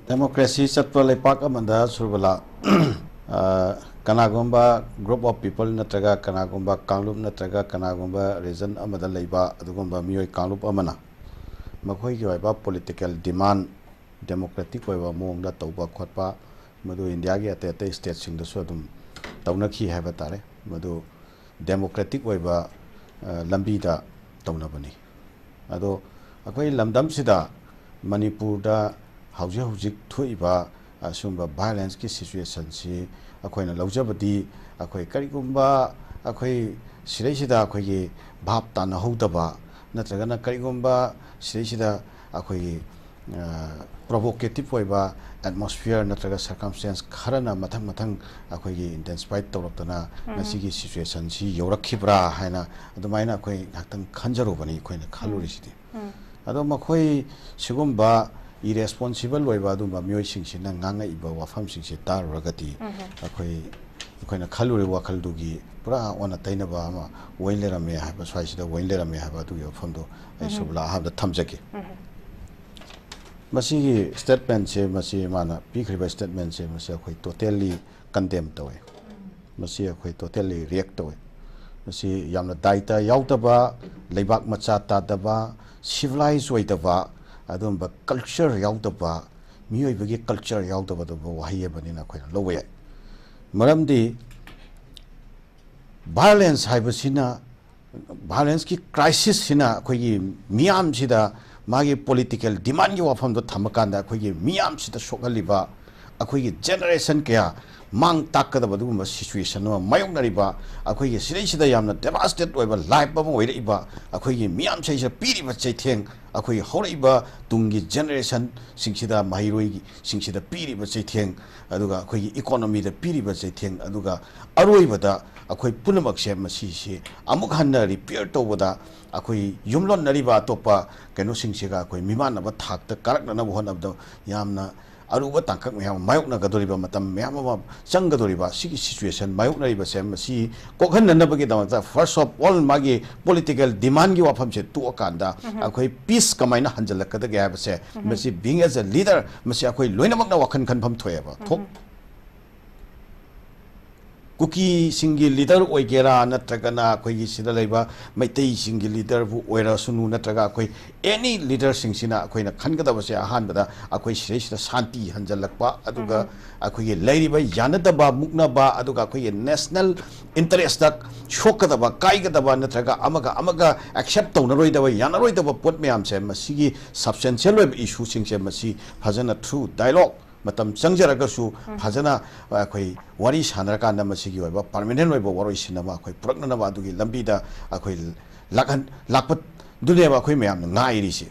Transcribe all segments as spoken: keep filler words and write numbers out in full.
Democracy ꯆꯠꯄ ꯂꯩꯄꯥꯛ ꯑꯃꯗ ꯁꯨꯔꯕꯂꯥ, ꯑ, ꯀꯅꯥꯒꯨꯝꯕ group of people ꯅꯠꯇ꯭ꯔꯒ ꯀꯅꯥꯒꯨꯝꯕ ꯀꯥꯡꯂꯨꯞ ꯅꯠꯇ꯭ꯔꯒ ꯀꯅꯥꯒꯨꯝꯕ region ꯑꯃꯗ ꯂꯩꯕ ꯑꯗꯨꯒꯨꯝꯕ ꯃꯤꯑꯣꯏ ꯀꯥꯡꯂꯨꯞ ꯑꯃꯅ ꯃꯈꯣꯏꯒꯤ ꯑꯣꯏꯕ political demand democratic ꯑꯣꯏꯕ ꯃꯑꯣꯡꯗ ꯇꯧꯕ ꯈꯣꯠꯄ, ꯃꯗꯨ ꯏꯟꯗꯤꯌꯥꯒꯤ ꯑꯇꯩ ꯑꯇꯩ stateꯁꯤꯡꯗꯁꯨ ꯑꯗꯨꯝ ꯇꯧꯅꯈꯤ ꯍꯥꯏꯕ ꯇꯥꯔꯦ꯫ ꯃꯗꯨ democratic ꯑꯣꯏꯕ, ꯑ, ꯂꯝꯕꯤꯗ ꯇꯧꯅꯕꯅꯤ꯫ ꯑꯗꯣ ꯑꯩꯈꯣꯏ ꯂꯝꯗꯝꯁꯤꯗ, ꯃꯅꯤꯄꯨꯔꯗ ꯍꯧꯖꯤꯛ ꯍꯧꯖꯤꯛ ꯊꯣꯛꯏꯕ ꯑꯁꯤꯒꯨꯝꯕ violenceꯀꯤ situationꯁꯤ ꯑꯩꯈꯣꯏꯅ ꯂꯧꯖꯕꯗꯤ, ꯑꯩꯈꯣꯏ ꯀꯔꯤꯒꯨꯝꯕ ꯑꯩꯈꯣꯏ ꯁꯤꯗꯩꯁꯤꯗ ꯑꯩꯈꯣꯏꯒꯤ ꯚꯥꯞ ꯇꯥꯅꯍꯧꯗꯕ ꯅꯠꯇ꯭ꯔꯒꯅ ꯀꯔꯤꯒꯨꯝꯕ ꯁꯤꯗꯩꯁꯤꯗ ꯑꯩꯈꯣꯏꯒꯤ, ꯑ, provocative ꯑꯣꯏꯕ atmosphere ꯅꯠꯇ꯭ꯔꯒ circumstance ꯈꯔꯅ ꯃꯊꯪ ꯃꯊꯪ ꯑꯩꯈꯣꯏꯒꯤ intensify ꯇꯧꯔꯛꯇꯅ ꯎꯝ꯫ ꯉꯁꯤꯒꯤ situationꯁꯤ ꯌꯧꯔꯛꯈꯤꯕ꯭ꯔꯥ ꯍꯥꯏꯅ ꯑꯗꯨꯃꯥꯏꯅ ꯑꯩꯈꯣꯏ ꯉꯥꯏꯍꯥꯛꯇꯪ ꯈꯟꯖꯔꯨꯕꯅꯤ, ꯑꯩꯈꯣꯏꯅ ꯎꯝ꯫ ꯈꯜꯂꯨꯔꯤꯁꯤꯗꯤ꯫ ꯎꯝ꯫ ꯑꯗꯣ ꯃꯈꯣꯏ ꯁꯤꯒꯨꯝꯕ irresponsible ꯑꯣꯏꯕ ꯑꯗꯨꯒꯨꯝꯕ ꯃꯤꯑꯣꯏꯁꯤꯡꯁꯤꯅ ꯉꯥꯡꯉꯛꯏꯕ ꯋꯥꯐꯝꯁꯤꯡꯁꯤ ꯇꯥꯔꯨꯔꯒꯗꯤ ꯎꯝ꯫ ꯑꯩꯈꯣꯏ, ꯑꯩꯈꯣꯏꯅ ꯈꯜꯂꯨꯔꯤꯕ ꯋꯥꯈꯜꯗꯨꯒꯤ ꯄꯨꯔꯥ ꯑꯣꯟꯅ ꯇꯩꯅꯕ ꯑꯃ ꯑꯣꯏ ꯂꯩꯔꯝꯃꯦ ꯍꯥꯏꯕ, ꯁ꯭ꯋꯥꯏꯁꯤꯗ ꯑꯣꯏ ꯂꯩꯔꯝꯃꯦ ꯍꯥꯏꯕ ꯑꯗꯨꯒꯤ ꯋꯥꯐꯝꯗꯣ ꯑꯩ ꯎꯝ꯫ ꯁꯨꯕꯂꯥ ꯑꯍꯥꯟꯕꯗ ꯊꯝꯖꯒꯦ꯫ ꯎꯝ꯫ ꯃꯁꯤꯒꯤ statementꯁꯦ, ꯃꯁꯤ ꯃꯥꯅ ꯄꯤꯈ꯭ꯔꯤꯕ statementꯁꯦ, ꯃꯁꯤ ꯑꯩꯈꯣꯏ totally condemn ꯇꯧꯋꯦ꯫ ꯃꯁꯤ ꯑꯩꯈꯣꯏ totally reject ꯇꯧꯋꯦ꯫ ꯃꯁꯤ ꯌꯥꯝꯅ ꯗꯥꯏꯇ ꯌꯥꯎꯗꯕ, ꯂꯩꯕꯥꯛ ꯃꯆꯥ ꯇꯥꯗꯕ, civilized ꯑꯣꯏꯗꯕ, ꯑꯗꯨꯒꯨꯝꯕ culture ꯌꯥꯎꯗꯕ, ꯃꯤꯑꯣꯏꯕꯒꯤ culture ꯌꯥꯎꯗꯕ ꯑꯗꯨꯒꯨꯝꯕ ꯋꯥꯍꯩ ꯑꯃꯅꯤꯅ ꯑꯩꯈꯣꯏꯅ ꯂꯧꯕ ꯌꯥꯏ꯫ ꯃꯔꯝꯗꯤ violence ꯍꯥꯏꯕꯁꯤꯅ, violenceꯀꯤ crisisꯁꯤꯅ ꯑꯩꯈꯣꯏꯒꯤ ꯃꯤꯌꯥꯝꯁꯤꯗ ꯃꯥꯒꯤ political demandꯀꯤ ꯋꯥꯐꯝꯗꯣ ꯊꯝꯃꯀꯥꯟꯗ ꯑꯩꯈꯣꯏꯒꯤ ꯃꯤꯌꯥꯝꯁꯤꯗ ꯁꯣꯛꯍꯜꯂꯤꯕ, ꯑꯩꯈꯣꯏꯒꯤ generation ꯀꯌꯥ ꯃꯥꯡ ꯇꯥꯛꯀꯗꯕ ꯑꯗꯨꯒꯨꯝꯕ situation ꯑꯃ ꯃꯥꯌꯣꯛꯅꯔꯤꯕ, ꯑꯩꯈꯣꯏꯒꯤ ꯁꯤꯗꯩꯁꯤꯗ ꯌꯥꯝꯅ devastated ꯑꯣꯏꯕ life ꯑꯃ ꯑꯣꯏꯔꯛꯏꯕ ꯑꯩꯈꯣꯏꯒꯤ ꯃꯤꯌꯥꯝꯁꯤꯗ ꯄꯤꯔꯤꯕ ꯆꯩꯊꯦꯡ, ꯑꯩꯈꯣꯏꯒꯤ ꯍꯧꯔꯛꯏꯕ ꯇꯨꯡꯒꯤ generationꯁꯤꯡꯁꯤꯗ, ꯃꯍꯩꯔꯣꯏꯁꯤꯡꯁꯤꯗ ꯄꯤꯔꯤꯕ ꯆꯩꯊꯦꯡ, ꯑꯗꯨꯒ ꯑꯩꯈꯣꯏꯒꯤ economyꯗ ꯄꯤꯔꯤꯕ ꯆꯩꯊꯦꯡ, ꯑꯗꯨꯒ ꯑꯔꯣꯏꯕꯗ ꯑꯩꯈꯣꯏ ꯄꯨꯝꯅꯃꯛꯁꯦ ꯃꯁꯤꯁꯤ ꯑꯃꯨꯛ ꯍꯟꯅ repair ꯇꯧꯕꯗ, ꯑꯩꯈꯣꯏ ꯌꯨꯝꯂꯣꯟꯅꯔꯤꯕ ꯑꯇꯣꯞꯄ ꯀꯩꯅꯣꯁꯤꯡꯁꯤꯒ ꯑꯩꯈꯣꯏ ꯃꯤꯃꯥꯟꯅꯕ ꯊꯥꯛꯇ ꯀꯥꯔꯛꯅꯅꯕ ꯍꯣꯠꯅꯕꯗ ꯌꯥꯝꯅ ꯑꯔꯨꯕ ꯇꯥꯡꯀꯛ ꯃꯌꯥꯝ ꯑꯃ ꯃꯥꯌꯣꯛꯅꯒꯗꯧꯔꯤꯕ, ꯃꯇꯝ ꯃꯌꯥꯝ ꯑꯃ ꯆꯪꯒꯗꯧꯔꯤꯕ, ꯁꯤꯒꯤ situation ꯃꯥꯌꯣꯛꯅꯔꯤꯕꯁꯦ, ꯃꯁꯤ ꯀꯣꯛꯍꯟꯅꯅꯕꯒꯤꯗꯃꯛꯇ first of all ꯃꯥꯒꯤ political demandꯒꯤ ꯋꯥꯐꯝꯁꯦ ꯇꯣꯛꯑꯀꯥꯟꯗ ꯑꯩꯈꯣꯏ peace ꯀꯃꯥꯏꯅ ꯍꯟꯖꯤꯜꯂꯛꯀꯗꯒꯦ ꯍꯥꯏꯕꯁꯦ, ꯃꯁꯤ being as a leader ꯃꯁꯤ ꯑꯩꯈꯣꯏ ꯂꯣꯏꯅꯃꯛꯅ ꯋꯥꯈꯜ ꯈꯟꯐꯝ ꯊꯣꯛꯑꯦꯕ꯫ ꯊꯣꯛ-, ꯀꯨꯀꯤꯁꯤꯡꯒꯤ leader ꯑꯣꯏꯒꯦꯔꯥ, ꯅꯠꯇ꯭ꯔꯒꯅ ꯑꯩꯈꯣꯏꯒꯤ ꯁꯤꯗ ꯂꯩꯕ ꯃꯩꯇꯩꯁꯤꯡꯒꯤ leaderꯕꯨ ꯑꯣꯏꯔꯁꯅꯨ, ꯅꯠꯇ꯭ꯔꯒ ꯑꯩꯈꯣꯏ any leaderꯁꯤꯡꯁꯤꯅ ꯑꯩꯈꯣꯏꯅ ꯈꯟꯒꯗꯕꯁꯦ, ꯑꯍꯥꯟꯕꯗ ꯑꯩꯈꯣꯏ ꯁꯤꯗꯩꯁꯤꯗ ꯁꯥꯟꯇꯤ ꯍꯟꯖꯜꯂꯛꯄ, ꯑꯗꯨꯒ ꯑꯩꯈꯣꯏꯒꯤ ꯂꯩꯔꯤꯕ ꯌꯥꯅꯗꯕ, ꯃꯨꯛꯅꯕ, ꯑꯗꯨꯒ ꯑꯩꯈꯣꯏꯒꯤ national interestꯇ ꯁꯣꯛꯀꯗꯕ, ꯀꯥꯏꯒꯗꯕ, ꯅꯠꯇ꯭ꯔꯒ ꯑꯃꯒ ꯑꯃꯒ accept ꯇꯧꯅꯔꯣꯏꯗꯕ, ꯌꯥꯅꯔꯣꯏꯗꯕ ꯄꯣꯠ ꯃꯌꯥꯝꯁꯦ, ꯃꯁꯤꯒꯤ substantial ꯑꯣꯏꯕ issueꯁꯤꯡꯁꯦ, ꯃꯁꯤ ꯐꯖꯅ through dialogue, ꯃꯇꯝ ꯆꯪꯖꯔꯒꯁꯨ ꯐꯖꯅ ꯑꯩꯈꯣꯏ ꯋꯥꯔꯤ ꯁꯥꯟꯅꯔꯀꯥꯟꯗ ꯃꯁꯤꯒꯤ ꯑꯣꯏꯕ permanent ꯑꯣꯏꯕ ꯋꯥꯔꯣꯏꯁꯤꯟ ꯑꯃ ꯑꯩꯈꯣꯏ ꯄꯨꯔꯛꯅꯅꯕ ꯑꯗꯨꯒꯤ ꯂꯝꯕꯤꯗ ꯑꯩꯈꯣꯏ ꯂꯥꯛꯍꯟ-, ꯂꯥꯛꯄꯗꯨꯅꯦꯕ ꯑꯩꯈꯣꯏ ꯃꯌꯥꯝꯅ ꯉꯥꯏꯔꯤꯁꯦ꯫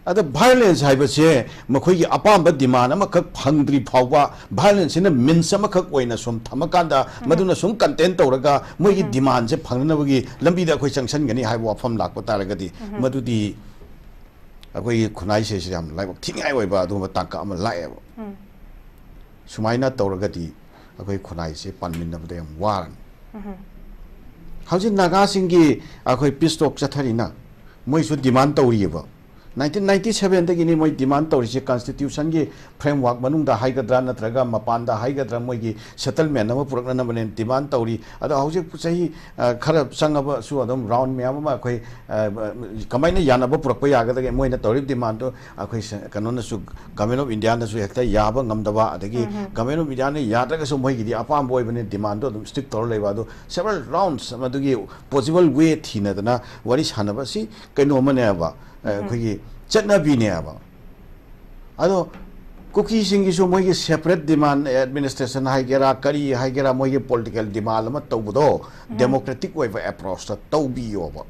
ꯑꯗ violence ꯍꯥꯏꯕꯁꯦ ꯃꯈꯣꯏꯒꯤ ꯑꯄꯥꯝꯕ demand ꯑꯃꯈꯛ ꯐꯪꯗ꯭ꯔꯤ ꯐꯥꯎꯕ, violenceꯁꯤꯅ means ꯑꯃꯈꯛ ꯑꯣꯏꯅ ꯁꯨꯝ ꯊꯝꯃꯀꯥꯟꯗ, ꯃꯗꯨꯅ ꯁꯨꯝ content ꯇꯧꯔꯒ ꯃꯣꯏꯒꯤ demandꯁꯦ ꯐꯪꯅꯅꯕꯒꯤ ꯂꯝꯕꯤꯗ ꯑꯩꯈꯣꯏ ꯆꯪꯁꯟꯒꯅꯤ ꯍꯥꯏꯕ ꯋꯥꯐꯝ ꯂꯥꯛꯄ ꯇꯥꯔꯒꯗꯤ, ꯃꯗꯨꯗꯤ ꯑꯩꯈꯣꯏꯒꯤ ꯈꯨꯟꯅꯥꯏꯁꯦ ꯁꯤꯗ ꯌꯥꯝ ꯂꯥꯏꯕꯛ ꯊꯤꯅꯤꯡꯉꯥꯏ ꯑꯣꯏꯕ ꯑꯗꯨꯒꯨꯝꯕ ꯇꯥꯡꯀꯛ ꯑꯃ ꯂꯥꯛꯑꯦꯕ꯫ ꯁꯨꯃꯥꯏꯅ ꯇꯧꯔꯒꯗꯤ ꯑꯩꯈꯣꯏ ꯈꯨꯟꯅꯥꯏꯁꯦ ꯄꯥꯟꯃꯤꯟꯅꯕꯗ ꯌꯥꯝ ꯋꯥꯔꯅꯤ꯫ ꯍꯧꯖꯤꯛ ꯅꯥꯒꯥꯁꯤꯡꯒꯤ ꯑꯩꯈꯣꯏ peace talk ꯆꯠꯊꯔꯤꯅ, ꯃꯣꯏꯁꯨ demand ꯇꯧꯔꯤꯑꯕ꯫ Nineteen ninety sevenꯗꯒꯤꯅꯤ ꯃꯣꯏ demand ꯇꯧꯔꯤꯁꯦ, constitutionꯒꯤ framework ꯃꯅꯨꯡꯗ ꯍꯥꯏꯒꯗ꯭ꯔꯥ ꯅꯠꯇ꯭ꯔꯒ ꯃꯄꯥꯟꯗ ꯍꯥꯏꯒꯗ꯭ꯔꯥ, ꯃꯣꯏꯒꯤ settlement ꯑꯃ ꯄꯨꯔꯛꯅꯅꯕꯅꯦꯅ demand ꯇꯧꯔꯤ꯫ ꯑꯗꯣ ꯍꯧꯖꯤꯛ ꯆꯍꯤ, ꯑ, ꯈꯔ ꯆꯪꯉꯕꯁꯨ ꯑꯗꯨꯝ round ꯃꯌꯥꯝ ꯑꯃ ꯑꯩꯈꯣꯏ, ꯑ, ꯀꯃꯥꯏꯅ ꯌꯥꯅꯕ ꯄꯨꯔꯛꯄ ꯌꯥꯒꯗꯒꯦ? ꯃꯣꯏꯅ ꯇꯧꯔꯤꯕ demandꯗꯣ ꯑꯩꯈꯣꯏ ꯁ-, ꯀꯩꯅꯣꯅꯁꯨ, Government of Indiaꯅꯁꯨ ꯍꯦꯛꯇ ꯌꯥꯕ ꯉꯝꯗꯕ, ꯑꯗꯒꯤ Government of Indiaꯅ ꯌꯥꯗ꯭ꯔꯒꯁꯨ ꯃꯣꯏꯒꯤꯗꯤ ꯑꯄꯥꯝꯕ ꯑꯣꯏꯕꯅꯤꯅ demandꯗꯣ ꯑꯗꯨꯝ stick ꯇꯧꯔ ꯂꯩꯕ꯫ ꯑꯗꯣ several rounds ꯃꯗꯨꯒꯤ possible way ꯊꯤꯅꯗꯅ ꯋꯥꯔꯤ ꯁꯥꯟꯅꯕ ꯑꯁꯤ ꯀꯩꯅꯣ ꯑꯃꯅꯦꯕ, ꯑ, ꯑꯩꯈꯣꯏꯒꯤ ꯆꯠꯅꯕꯤꯅꯦꯕ꯫ ꯑꯗꯣ ꯀꯨꯀꯤꯁꯤꯡꯒꯤꯁꯨ ꯃꯣꯏꯒꯤ separate demand, administration ꯍꯥꯏꯒꯦꯔꯥ, ꯀꯔꯤ ꯍꯥꯏꯒꯦꯔꯥ, ꯃꯣꯏꯒꯤ political demand ꯑꯃ ꯇꯧꯕꯗꯣ democratic ꯑꯣꯏꯕ approachꯇ ꯇꯧꯕꯤꯌꯣꯕ꯫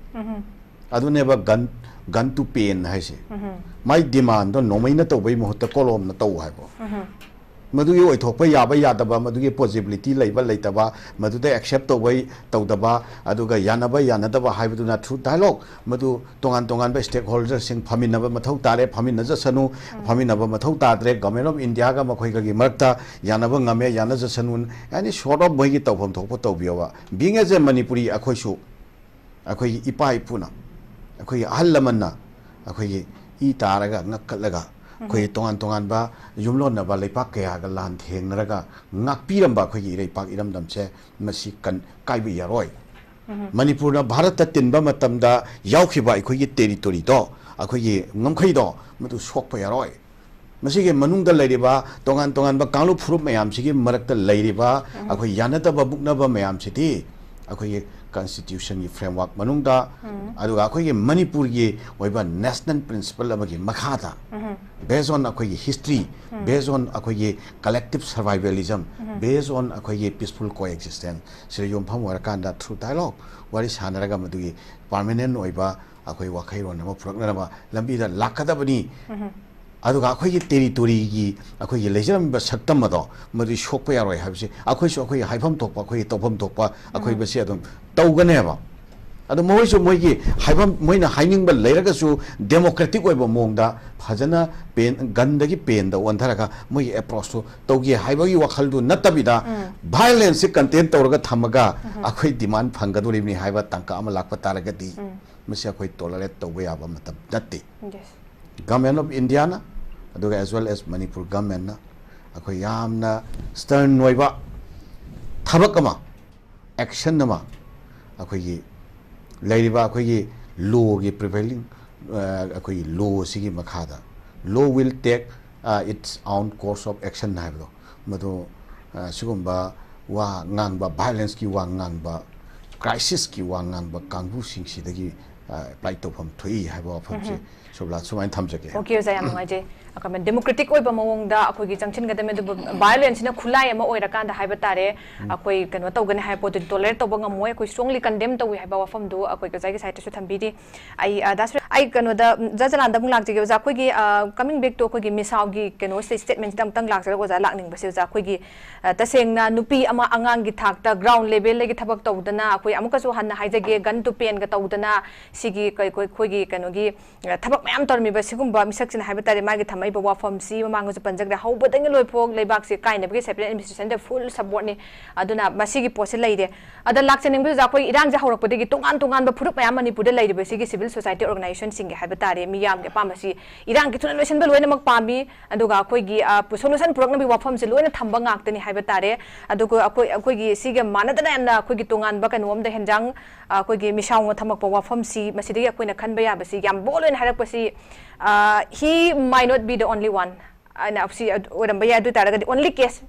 ꯑꯗꯨꯅꯦꯕ gun, gun to pain ꯍꯥꯏꯁꯦ꯫ ꯃꯥꯏ demandꯗꯣ ꯅꯣꯡꯃꯩꯅ ꯇꯧꯕꯩ ꯃꯍꯨꯠꯇ ꯀꯣꯂꯣꯝꯅ ꯇꯧ ꯍꯥꯏꯕ꯫ ꯃꯗꯨꯒꯤ ꯑꯣꯏꯊꯣꯛꯄ ꯌꯥꯕ ꯌꯥꯗꯕ, ꯃꯗꯨꯒꯤ possibility ꯂꯩꯕ ꯂꯩꯇꯕ, ꯃꯗꯨꯗ accept ꯇꯧꯕ ꯇꯧꯗꯕ, ꯑꯗꯨꯒ ꯌꯥꯅꯕ ꯌꯥꯅꯗꯕ ꯍꯥꯏꯕꯗꯨꯅ through dialogue ꯃꯗꯨ ꯇꯣꯉꯥꯟ ꯇꯣꯉꯥꯟꯕ stakeholderꯁꯤꯡ ꯐꯝꯃꯤꯟꯅꯕ ꯃꯊꯧ ꯇꯥꯔꯦ꯫ ꯐꯝꯃꯤꯟꯅꯖꯁꯅꯨ, ꯐꯝꯃꯤꯟꯅꯕ ꯃꯊꯧ ꯇꯥꯗ꯭ꯔꯦ꯫ Government of Indiaꯒ ꯃꯈꯣꯏꯒꯒꯤ ꯃꯔꯛꯇ ꯌꯥꯅꯕ ꯉꯝꯃꯦ, ꯌꯥꯅꯖꯁꯅꯨ, any sort of ꯃꯣꯏꯒꯤ ꯇꯧꯐꯝ ꯊꯣꯛꯄ ꯇꯧꯕꯤꯌꯣꯕ꯫ Being as a Manipuri ꯑꯩꯈꯣꯏꯁꯨ, ꯑꯩꯈꯣꯏꯒꯤ ꯏꯄꯥ ꯏꯄꯨꯅ, ꯑꯩꯈꯣꯏꯒꯤ ꯑꯍꯜ ꯂꯃꯟꯅ ꯑꯩꯈꯣꯏꯒꯤ ꯏ ꯇꯥꯔꯒ ꯉꯛꯀꯠꯂꯒ ꯑꯩꯈꯣꯏꯒꯤ ꯇꯣꯉꯥꯟ ꯇꯣꯉꯥꯟꯕ ꯌꯨꯝꯂꯣꯟꯅꯕ ꯂꯩꯄꯥꯛ ꯀꯌꯥꯒ ꯂꯥꯟ ꯊꯦꯡꯅꯔꯒ ꯉꯥꯛꯄꯤꯔꯝꯕ ꯑꯩꯈꯣꯏꯒꯤ ꯏꯔꯩꯄꯥꯛ ꯏꯔꯝꯗꯝꯁꯦ ꯃꯁꯤ ꯀꯟ-, ꯀꯥꯏꯕ ꯌꯥꯔꯣꯏ꯫ ꯃꯅꯤꯄꯨꯔꯅ ꯚꯥꯔꯠꯇ ꯇꯤꯟꯕ ꯃꯇꯝꯗ ꯌꯥꯎꯈꯤꯕ ꯑꯩꯈꯣꯏꯒꯤ territoryꯗꯣ ꯑꯩꯈꯣꯏꯒꯤ ꯉꯝꯈꯩꯗꯣ ꯃꯗꯨ ꯁꯣꯛꯄ ꯌꯥꯔꯣꯏ꯫ ꯃꯁꯤꯒꯤ ꯃꯅꯨꯡꯗ ꯂꯩꯔꯤꯕ ꯇꯣꯉꯥꯟ ꯇꯣꯉꯥꯟꯕ ꯀꯥꯡꯂꯨꯞ ꯐꯨꯔꯨꯞ ꯃꯌꯥꯝꯁꯤꯒꯤ ꯃꯔꯛꯇ ꯂꯩꯔꯤꯕ ꯑꯩꯈꯣꯏ ꯌꯥꯅꯗꯕ ꯃꯨꯛꯅꯕ ꯃꯌꯥꯝꯁꯤꯗꯤ ꯑꯩꯈꯣꯏꯒꯤ constitutionꯒꯤ framework ꯃꯅꯨꯡꯗ, ꯑꯗꯨꯒ ꯑꯩꯈꯣꯏꯒꯤ ꯃꯅꯤꯄꯨꯔꯒꯤ ꯑꯣꯏꯕ national principle ꯑꯃꯒꯤ ꯃꯈꯥꯗ, based on ꯑꯩꯈꯣꯏꯒꯤ history, based on ꯑꯩꯈꯣꯏꯒꯤ collective survivalism, based on ꯑꯩꯈꯣꯏꯒꯤ peaceful coexistence ꯁꯤꯗ ꯌꯨꯝꯐꯝ ꯑꯣꯏꯔꯀꯥꯟꯗ through dialogue ꯋꯥꯔꯤ ꯁꯥꯟꯅꯔꯒ ꯃꯗꯨꯒꯤ permanent ꯑꯣꯏꯕ ꯑꯩꯈꯣꯏ ꯋꯥꯈꯩꯔꯣꯟ ꯑꯃ ꯄꯨꯔꯛꯅꯅꯕ ꯂꯝꯕꯤꯗ ꯂꯥꯛꯀꯗꯕꯅꯤ꯫ ꯑꯗꯨꯒ ꯑꯩꯈꯣꯏꯒꯤ territoryꯒꯤ ꯑꯩꯈꯣꯏꯒꯤ ꯂꯩꯖꯔꯝꯃꯤꯕ ꯁꯛꯇꯝ ꯑꯗꯣ ꯃꯗꯨ ꯁꯣꯛꯄ ꯌꯥꯔꯣꯏ ꯍꯥꯏꯕꯁꯤ ꯑꯩꯈꯣꯏꯁꯨ ꯑꯩꯈꯣꯏꯒꯤ ꯍꯥꯏꯐꯝ ꯊꯣꯛꯄ, ꯑꯩꯈꯣꯏꯒꯤ ꯇꯧꯐꯝ ꯊꯣꯛꯄ ꯑꯩꯈꯣꯏ ꯃꯁꯤ ꯑꯗꯨꯝ ꯇꯧꯒꯅꯦꯕ꯫ ꯑꯗꯣ ꯃꯣꯏꯁꯨ ꯃꯣꯏꯒꯤ ꯍꯥꯏꯐꯝ, ꯃꯣꯏꯅ ꯍꯥꯏꯅꯤꯡꯕ ꯂꯩꯔꯒꯁꯨ democratic ꯑꯣꯏꯕ ꯃꯑꯣꯡꯗ ꯐꯖꯅ ꯄꯦꯟ, gunꯗꯒꯤ ꯄꯦꯟꯗ ꯑꯣꯟꯊꯔꯒ ꯃꯣꯏꯒꯤ approachꯇꯨ ꯇꯧꯒꯦ ꯍꯥꯏꯕꯒꯤ ꯋꯥꯈꯜꯗꯨ ꯅꯠꯇꯕꯤꯗ violenceꯁꯤ contain ꯇꯧꯔꯒ ꯊꯝꯃꯒ ꯑꯩꯈꯣꯏ demand ꯐꯪꯒꯗꯣꯔꯤꯕꯅꯤ ꯍꯥꯏꯕ ꯇꯥꯡꯀꯛ ꯑꯃ ꯂꯥꯛꯄ ꯇꯥꯔꯒꯗꯤ ꯃꯁꯤ ꯑꯩꯈꯣꯏ tolerate ꯇꯧꯕ ꯌꯥꯕ ꯃꯇꯝ ꯅꯠꯇꯦ꯫ Yes. Government of Indiaꯅ, ꯑꯗꯨꯒ as well as ꯃꯅꯤꯄꯨꯔ governmentꯅ ꯑꯩꯈꯣꯏ ꯌꯥꯝꯅ stern ꯑꯣꯏꯕ ꯊꯕꯛ ꯑꯃ, action ꯑꯃ, ꯑꯩꯈꯣꯏꯒꯤ ꯂꯩꯔꯤꯕ ꯑꯩꯈꯣꯏꯒꯤ lawꯒꯤ prevailing, ꯑ, ꯑꯩꯈꯣꯏꯒꯤ law ꯑꯁꯤꯒꯤ ꯃꯈꯥꯗ, law will take, ꯑ, its own course of action ꯍꯥꯏꯕꯗꯣ, ꯃꯗꯨ, ꯑ, ꯁꯤꯒꯨꯝꯕ ꯋꯥ ꯉꯥꯡꯕ, violenceꯀꯤ ꯋꯥ ꯉꯥꯡꯕ, crisisꯀꯤ ꯋꯥ ꯉꯥꯡꯕ ꯀꯥꯡꯕꯨꯁꯤꯡꯁꯤꯗꯒꯤ, ꯑ, apply ꯇꯧꯐꯝ ꯊꯣꯛꯏ ꯍꯥꯏꯕ ꯋꯥꯐꯝꯁꯦ ꯁꯣꯝꯂꯥ ꯁꯨꯃꯥꯏꯅ ꯊꯝꯖꯒꯦ꯫ Okay, ꯑꯣꯖꯥ, ꯌꯥꯝ ꯅꯨꯡꯉꯥꯏꯖꯩ꯫ ꯗꯦꯃꯣꯀ꯭ꯔꯦꯇꯤꯛ ꯑꯣꯏꯕ ꯃꯑꯣꯡꯗ ꯑꯩꯈꯣꯏꯒꯤ ꯆꯪꯁꯤꯟꯒꯗꯕꯅꯤ꯫ ꯑꯗꯨꯕꯨ ꯚꯥꯏꯑꯣꯂꯦꯟꯁꯁꯤꯅ ꯈꯨꯠꯂꯥꯏ ꯑꯃ ꯑꯣꯏꯔꯀꯥꯟꯗ ꯍꯥꯏꯕ ꯇꯥꯔꯦ, ꯑꯩꯈꯣꯏ ꯀꯩꯅꯣ ꯇꯧꯒꯅꯤ ꯍꯥꯏꯕ ꯄꯣꯠꯇꯨꯗꯤ ꯇꯣꯂꯔꯦꯠ ꯇꯧꯕ ꯉꯝꯃꯣꯏ꯫ ꯑꯩꯈꯣꯏ ꯁ꯭ꯇꯔꯣꯡꯂꯤ ꯀꯟꯗꯦꯝ ꯇꯧꯏ ꯍꯥꯏꯕ ꯋꯥꯐꯝꯗꯨ ꯑꯩꯈꯣꯏ ꯉꯁꯥꯏꯒꯤ ꯁꯥꯏꯠꯇꯁꯨ ꯊꯝꯕꯤꯔꯤ꯫ ꯑꯩ ꯑ, ꯗꯥꯁ ꯑꯩ ꯀꯩꯅꯣꯗ ꯎꯝ, ꯖ ꯖꯂꯥꯟꯗ ꯑꯃꯨꯛ ꯂꯥꯛꯆꯒꯦ ꯑꯣꯖꯥ꯫ ꯑꯩꯈꯣꯏꯒꯤ ꯀꯃꯤꯡ ꯕꯦꯛ ꯇꯨ ꯑꯩꯈꯣꯏꯒꯤ ꯃꯤꯁꯥꯎꯒꯤ ꯀꯩꯅꯣꯁꯦ, ꯁ꯭ꯇꯦꯠꯃꯦꯟꯁꯤꯗ ꯑꯃꯨꯛꯇꯪ ꯂꯥꯛꯆꯔꯒ ꯑꯣꯖꯥ ꯂꯥꯛꯅꯤꯡꯕꯁꯦ ꯑꯣꯖꯥ, ꯑꯩꯈꯣꯏꯒꯤ ꯑ, ꯇꯁꯦꯡꯅ ꯅꯨꯄꯤ ꯑꯃ ꯑꯉꯥꯡꯒꯤ ꯊꯥꯛꯇ ꯒ꯭ꯔꯥꯎꯟ ꯂꯦꯚꯦꯜꯗꯒꯤ ꯊꯕꯛ ꯇꯧꯗꯅ, ꯑꯩꯈꯣꯏ ꯑꯃꯨꯛꯀꯁꯨ ꯍꯟꯅ ꯍꯥꯏꯖꯒꯦ, ꯒꯟ ꯇꯨ ꯄꯦꯟꯒ ꯇꯧꯗꯅ ꯁꯤꯒꯤ ꯀꯩ- ꯑꯩꯈꯣꯏ- ꯑꯩꯈꯣꯏꯒꯤ ꯀꯩꯅꯣꯒꯤ ꯑ, ꯊꯕꯛ ꯃꯌꯥꯝ ꯇꯧꯔꯝꯃꯤꯕ ꯁꯤꯒꯨꯝꯕ ꯃꯤꯁꯛꯁꯤꯅ ꯍꯥꯏꯕ ꯇꯥꯔꯦ, ꯃꯥꯒꯤ ꯊꯝꯃꯛꯏꯕ ꯋꯥꯐꯝꯁꯤ ꯃꯃꯥꯡꯗꯁꯨ ꯄꯟꯖꯈ꯭ꯔꯦ, ꯍꯧꯕꯗꯒꯤ ꯂꯣꯏꯐꯥꯎ ꯂꯩꯕꯥꯛꯁꯤ ꯀꯥꯏꯅꯕꯒꯤ ꯁꯦꯄꯔꯦꯠ ꯑꯦꯗꯃꯤꯅꯤꯁꯇ꯭ꯔꯦꯁꯟꯗ ꯐꯨꯜ ꯁꯞꯄꯣꯔꯠꯅꯤ꯫ ꯑꯗꯨꯅ ꯃꯁꯤꯒꯤ ꯄꯣꯠꯁꯤ ꯂꯩꯔꯦ꯫ ꯑꯗ ꯂꯥꯛꯆꯅꯤꯡꯕꯁꯤꯗ ꯑꯩꯈꯣꯏ ꯏꯔꯥꯡꯁꯦ ꯍꯧꯔꯛꯄꯗꯒꯤ ꯇꯣꯉꯥꯟ ꯇꯣꯉꯥꯟꯕ ꯐꯨꯔꯨꯞ ꯃꯌꯥꯝ ꯃꯅꯤꯄꯨꯔꯗ ꯂꯩꯔꯤꯕ ꯁꯤꯒꯤ ꯁꯤꯚꯤꯜ ꯁꯣꯁꯥꯏꯇꯤ ꯑꯣꯔꯒꯅꯥꯏꯖꯦꯁꯟꯁꯤꯡꯒꯤ ꯍꯥꯏꯕ ꯇꯥꯔꯦ, ꯃꯤꯌꯥꯝꯒꯤ ꯑꯄꯥꯝꯕꯁꯤ ꯏꯔꯥꯡꯒꯤ ꯊꯨꯅ ꯂꯣꯏꯁꯤꯟꯕ ꯂꯣꯏꯅꯃꯛ ꯄꯥꯝꯃꯤ꯫ ꯑꯗꯨꯒ ꯑꯩꯈꯣꯏꯒꯤ ꯁꯣꯂꯨꯁꯟ ꯄꯨꯔꯛꯅꯕꯒꯤ ꯋꯥꯐꯝꯁꯦ ꯂꯣꯏꯅ ꯊꯝꯕ ꯉꯥꯛꯇꯅꯤ ꯍꯥꯏꯕ ꯇꯥꯔꯦ꯫ ꯑꯗꯨꯒ ꯑꯩꯈꯣꯏ ꯑꯩꯈꯣꯏꯒꯤ ꯁꯤꯒ ꯃꯥꯟꯅꯗꯅ ꯌꯥꯝꯅ ꯑꯩꯈꯣꯏꯒꯤ ꯇꯣꯉꯥꯟꯕ ꯀꯩꯅꯣ ꯑꯝꯗ ꯍꯦꯟꯖꯥꯡ ꯑ, ꯑꯩꯈꯣꯏꯒꯤ ꯃꯤꯁꯥꯎꯅ ꯊꯝꯃꯛꯄ ꯋꯥꯐꯝꯁꯤ, ꯃꯁꯤꯗꯒꯤ ꯑꯩꯈꯣꯏꯅ ꯈꯟꯕ ꯌꯥꯕꯁꯤ, ꯌꯥꯝ ꯕꯣꯜ ꯑꯣꯏꯅ ꯍꯥꯏꯔꯛꯄꯁꯤ, ꯑ, he might not be the only one ꯍꯥꯏꯅ ꯁꯤ ꯑꯗꯨ ꯑꯣꯏꯔꯝꯕ ꯌꯥꯏ꯫ ꯑꯗꯨ ꯑꯣꯏ ꯇꯥꯔꯒꯗꯤ ꯑꯣꯟꯂꯤ ꯀꯦꯁ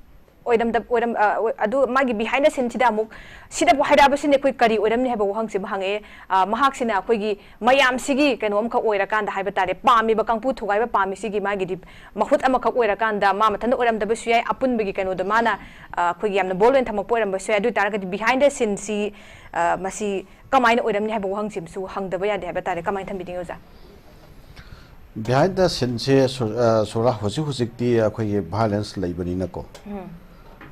ꯑꯣꯏꯔꯝꯗ ꯑꯣꯏꯔꯝ ꯑ, ꯑꯣꯏ- ꯑꯗꯨ ꯃꯥꯒꯤ ꯕꯤꯍꯥꯏꯟ ꯗ ꯁꯤꯟꯁꯤꯗ ꯑꯃꯨꯛ ꯁꯤꯗꯕꯨ ꯍꯥꯏꯔꯛꯑꯕꯁꯤꯅ ꯑꯩꯈꯣꯏ ꯀꯔꯤ ꯑꯣꯏꯔꯝꯅꯤ ꯍꯥꯏꯕ ꯋꯥꯍꯪꯁꯤꯃ ꯍꯪꯉꯛꯑꯦ꯫ ꯑ, ꯃꯍꯥꯛꯁꯤꯅ ꯑꯩꯈꯣꯏꯒꯤ ꯃꯌꯥꯝꯁꯤꯒꯤ ꯀꯩꯅꯣ ꯑꯃꯈꯛ ꯑꯣꯏꯔꯀꯥꯟꯗ ꯍꯥꯏꯕ ꯇꯥꯔꯦ, ꯄꯥꯝꯃꯤꯕ ꯀꯥꯡꯕꯨ ꯊꯨꯒꯥꯏꯕ ꯄꯥꯝꯃꯤꯁꯤꯒꯤ ꯃꯥꯒꯤꯗꯤ ꯃꯍꯨꯠ ꯑꯃꯈꯛ ꯑꯣꯏꯔꯀꯥꯟꯗ ꯃꯥ ꯃꯊꯟꯇ ꯑꯣꯏꯔꯝꯗꯕꯁꯨ ꯌꯥꯏ, ꯑꯄꯨꯟꯕꯒꯤ ꯀꯩꯅꯣꯗꯣ ꯃꯥꯅ ꯑ, ꯑꯩꯈꯣꯏꯒꯤ ꯌꯥꯝꯅ ꯕꯣꯜ ꯑꯣꯏꯅ ꯊꯝꯃꯛꯄ ꯑꯣꯏꯔꯝꯕꯁꯨ ꯌꯥꯏ꯫ ꯑꯗꯨ ꯑꯣꯏ ꯇꯥꯔꯒꯗꯤ ꯕꯤꯍꯥꯏꯟ ꯗ ꯁꯤꯟꯁꯤ, ꯑ, ꯃꯁꯤ ꯀꯃꯥꯏꯅ ꯑꯣꯏꯔꯝꯅꯤ ꯍꯥꯏꯕ ꯋꯥꯍꯪꯁꯤꯃꯁꯨ ꯍꯪꯗꯕ ꯌꯥꯗꯦ ꯍꯥꯏꯕ ꯇꯥꯔꯦ꯫ ꯀꯃꯥꯏꯅ ꯊꯝꯕꯤꯅꯤꯡꯉꯤ ꯑꯣꯖꯥ? ꯕꯤꯍꯥꯏꯟ ꯗ ꯁꯤꯟꯁꯦ ꯁꯨ- ꯑ, ꯁꯣꯔꯥ, ꯍꯧꯖꯤꯛ ꯍꯧꯖꯤꯛꯇꯤ ꯑꯩꯈꯣꯏꯒꯤ ꯚꯥꯏꯑꯣꯂꯦꯟꯁ ꯂꯩꯕꯅꯤꯅꯀꯣ,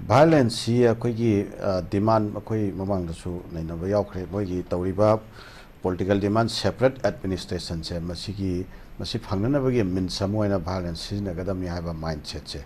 ꯚꯥꯏꯑꯣꯂꯦꯟꯁꯁꯤ ꯑꯩꯈꯣꯏꯒꯤ, ꯑ, ꯗꯤꯃꯥꯟ ꯑꯩꯈꯣꯏ ꯃꯃꯥꯡꯗꯁꯨ ꯅꯩꯅꯕ ꯌꯥꯎꯈ꯭ꯔꯦ꯫ ꯃꯣꯏꯒꯤ ꯇꯧꯔꯤꯕ ꯄꯣꯂꯤꯇꯤꯀꯦꯜ ꯗꯤꯃꯥꯟ ꯁꯦꯄꯔꯦꯠ ꯑꯦꯗꯃꯤꯅꯤꯁꯇ꯭ꯔꯦꯁꯟꯁꯦ, ꯃꯁꯤꯒꯤ ꯃꯁꯤ ꯐꯪꯅꯅꯕꯒꯤ ꯃꯤꯟꯁ ꯑꯃ ꯑꯣꯏꯅ ꯚꯥꯏꯑꯣꯂꯦꯟꯁ ꯁꯤꯖꯤꯟꯅꯒꯗꯕꯅꯤ ꯍꯥꯏꯕ ꯃꯥꯏꯟꯁꯦꯠꯁꯦ,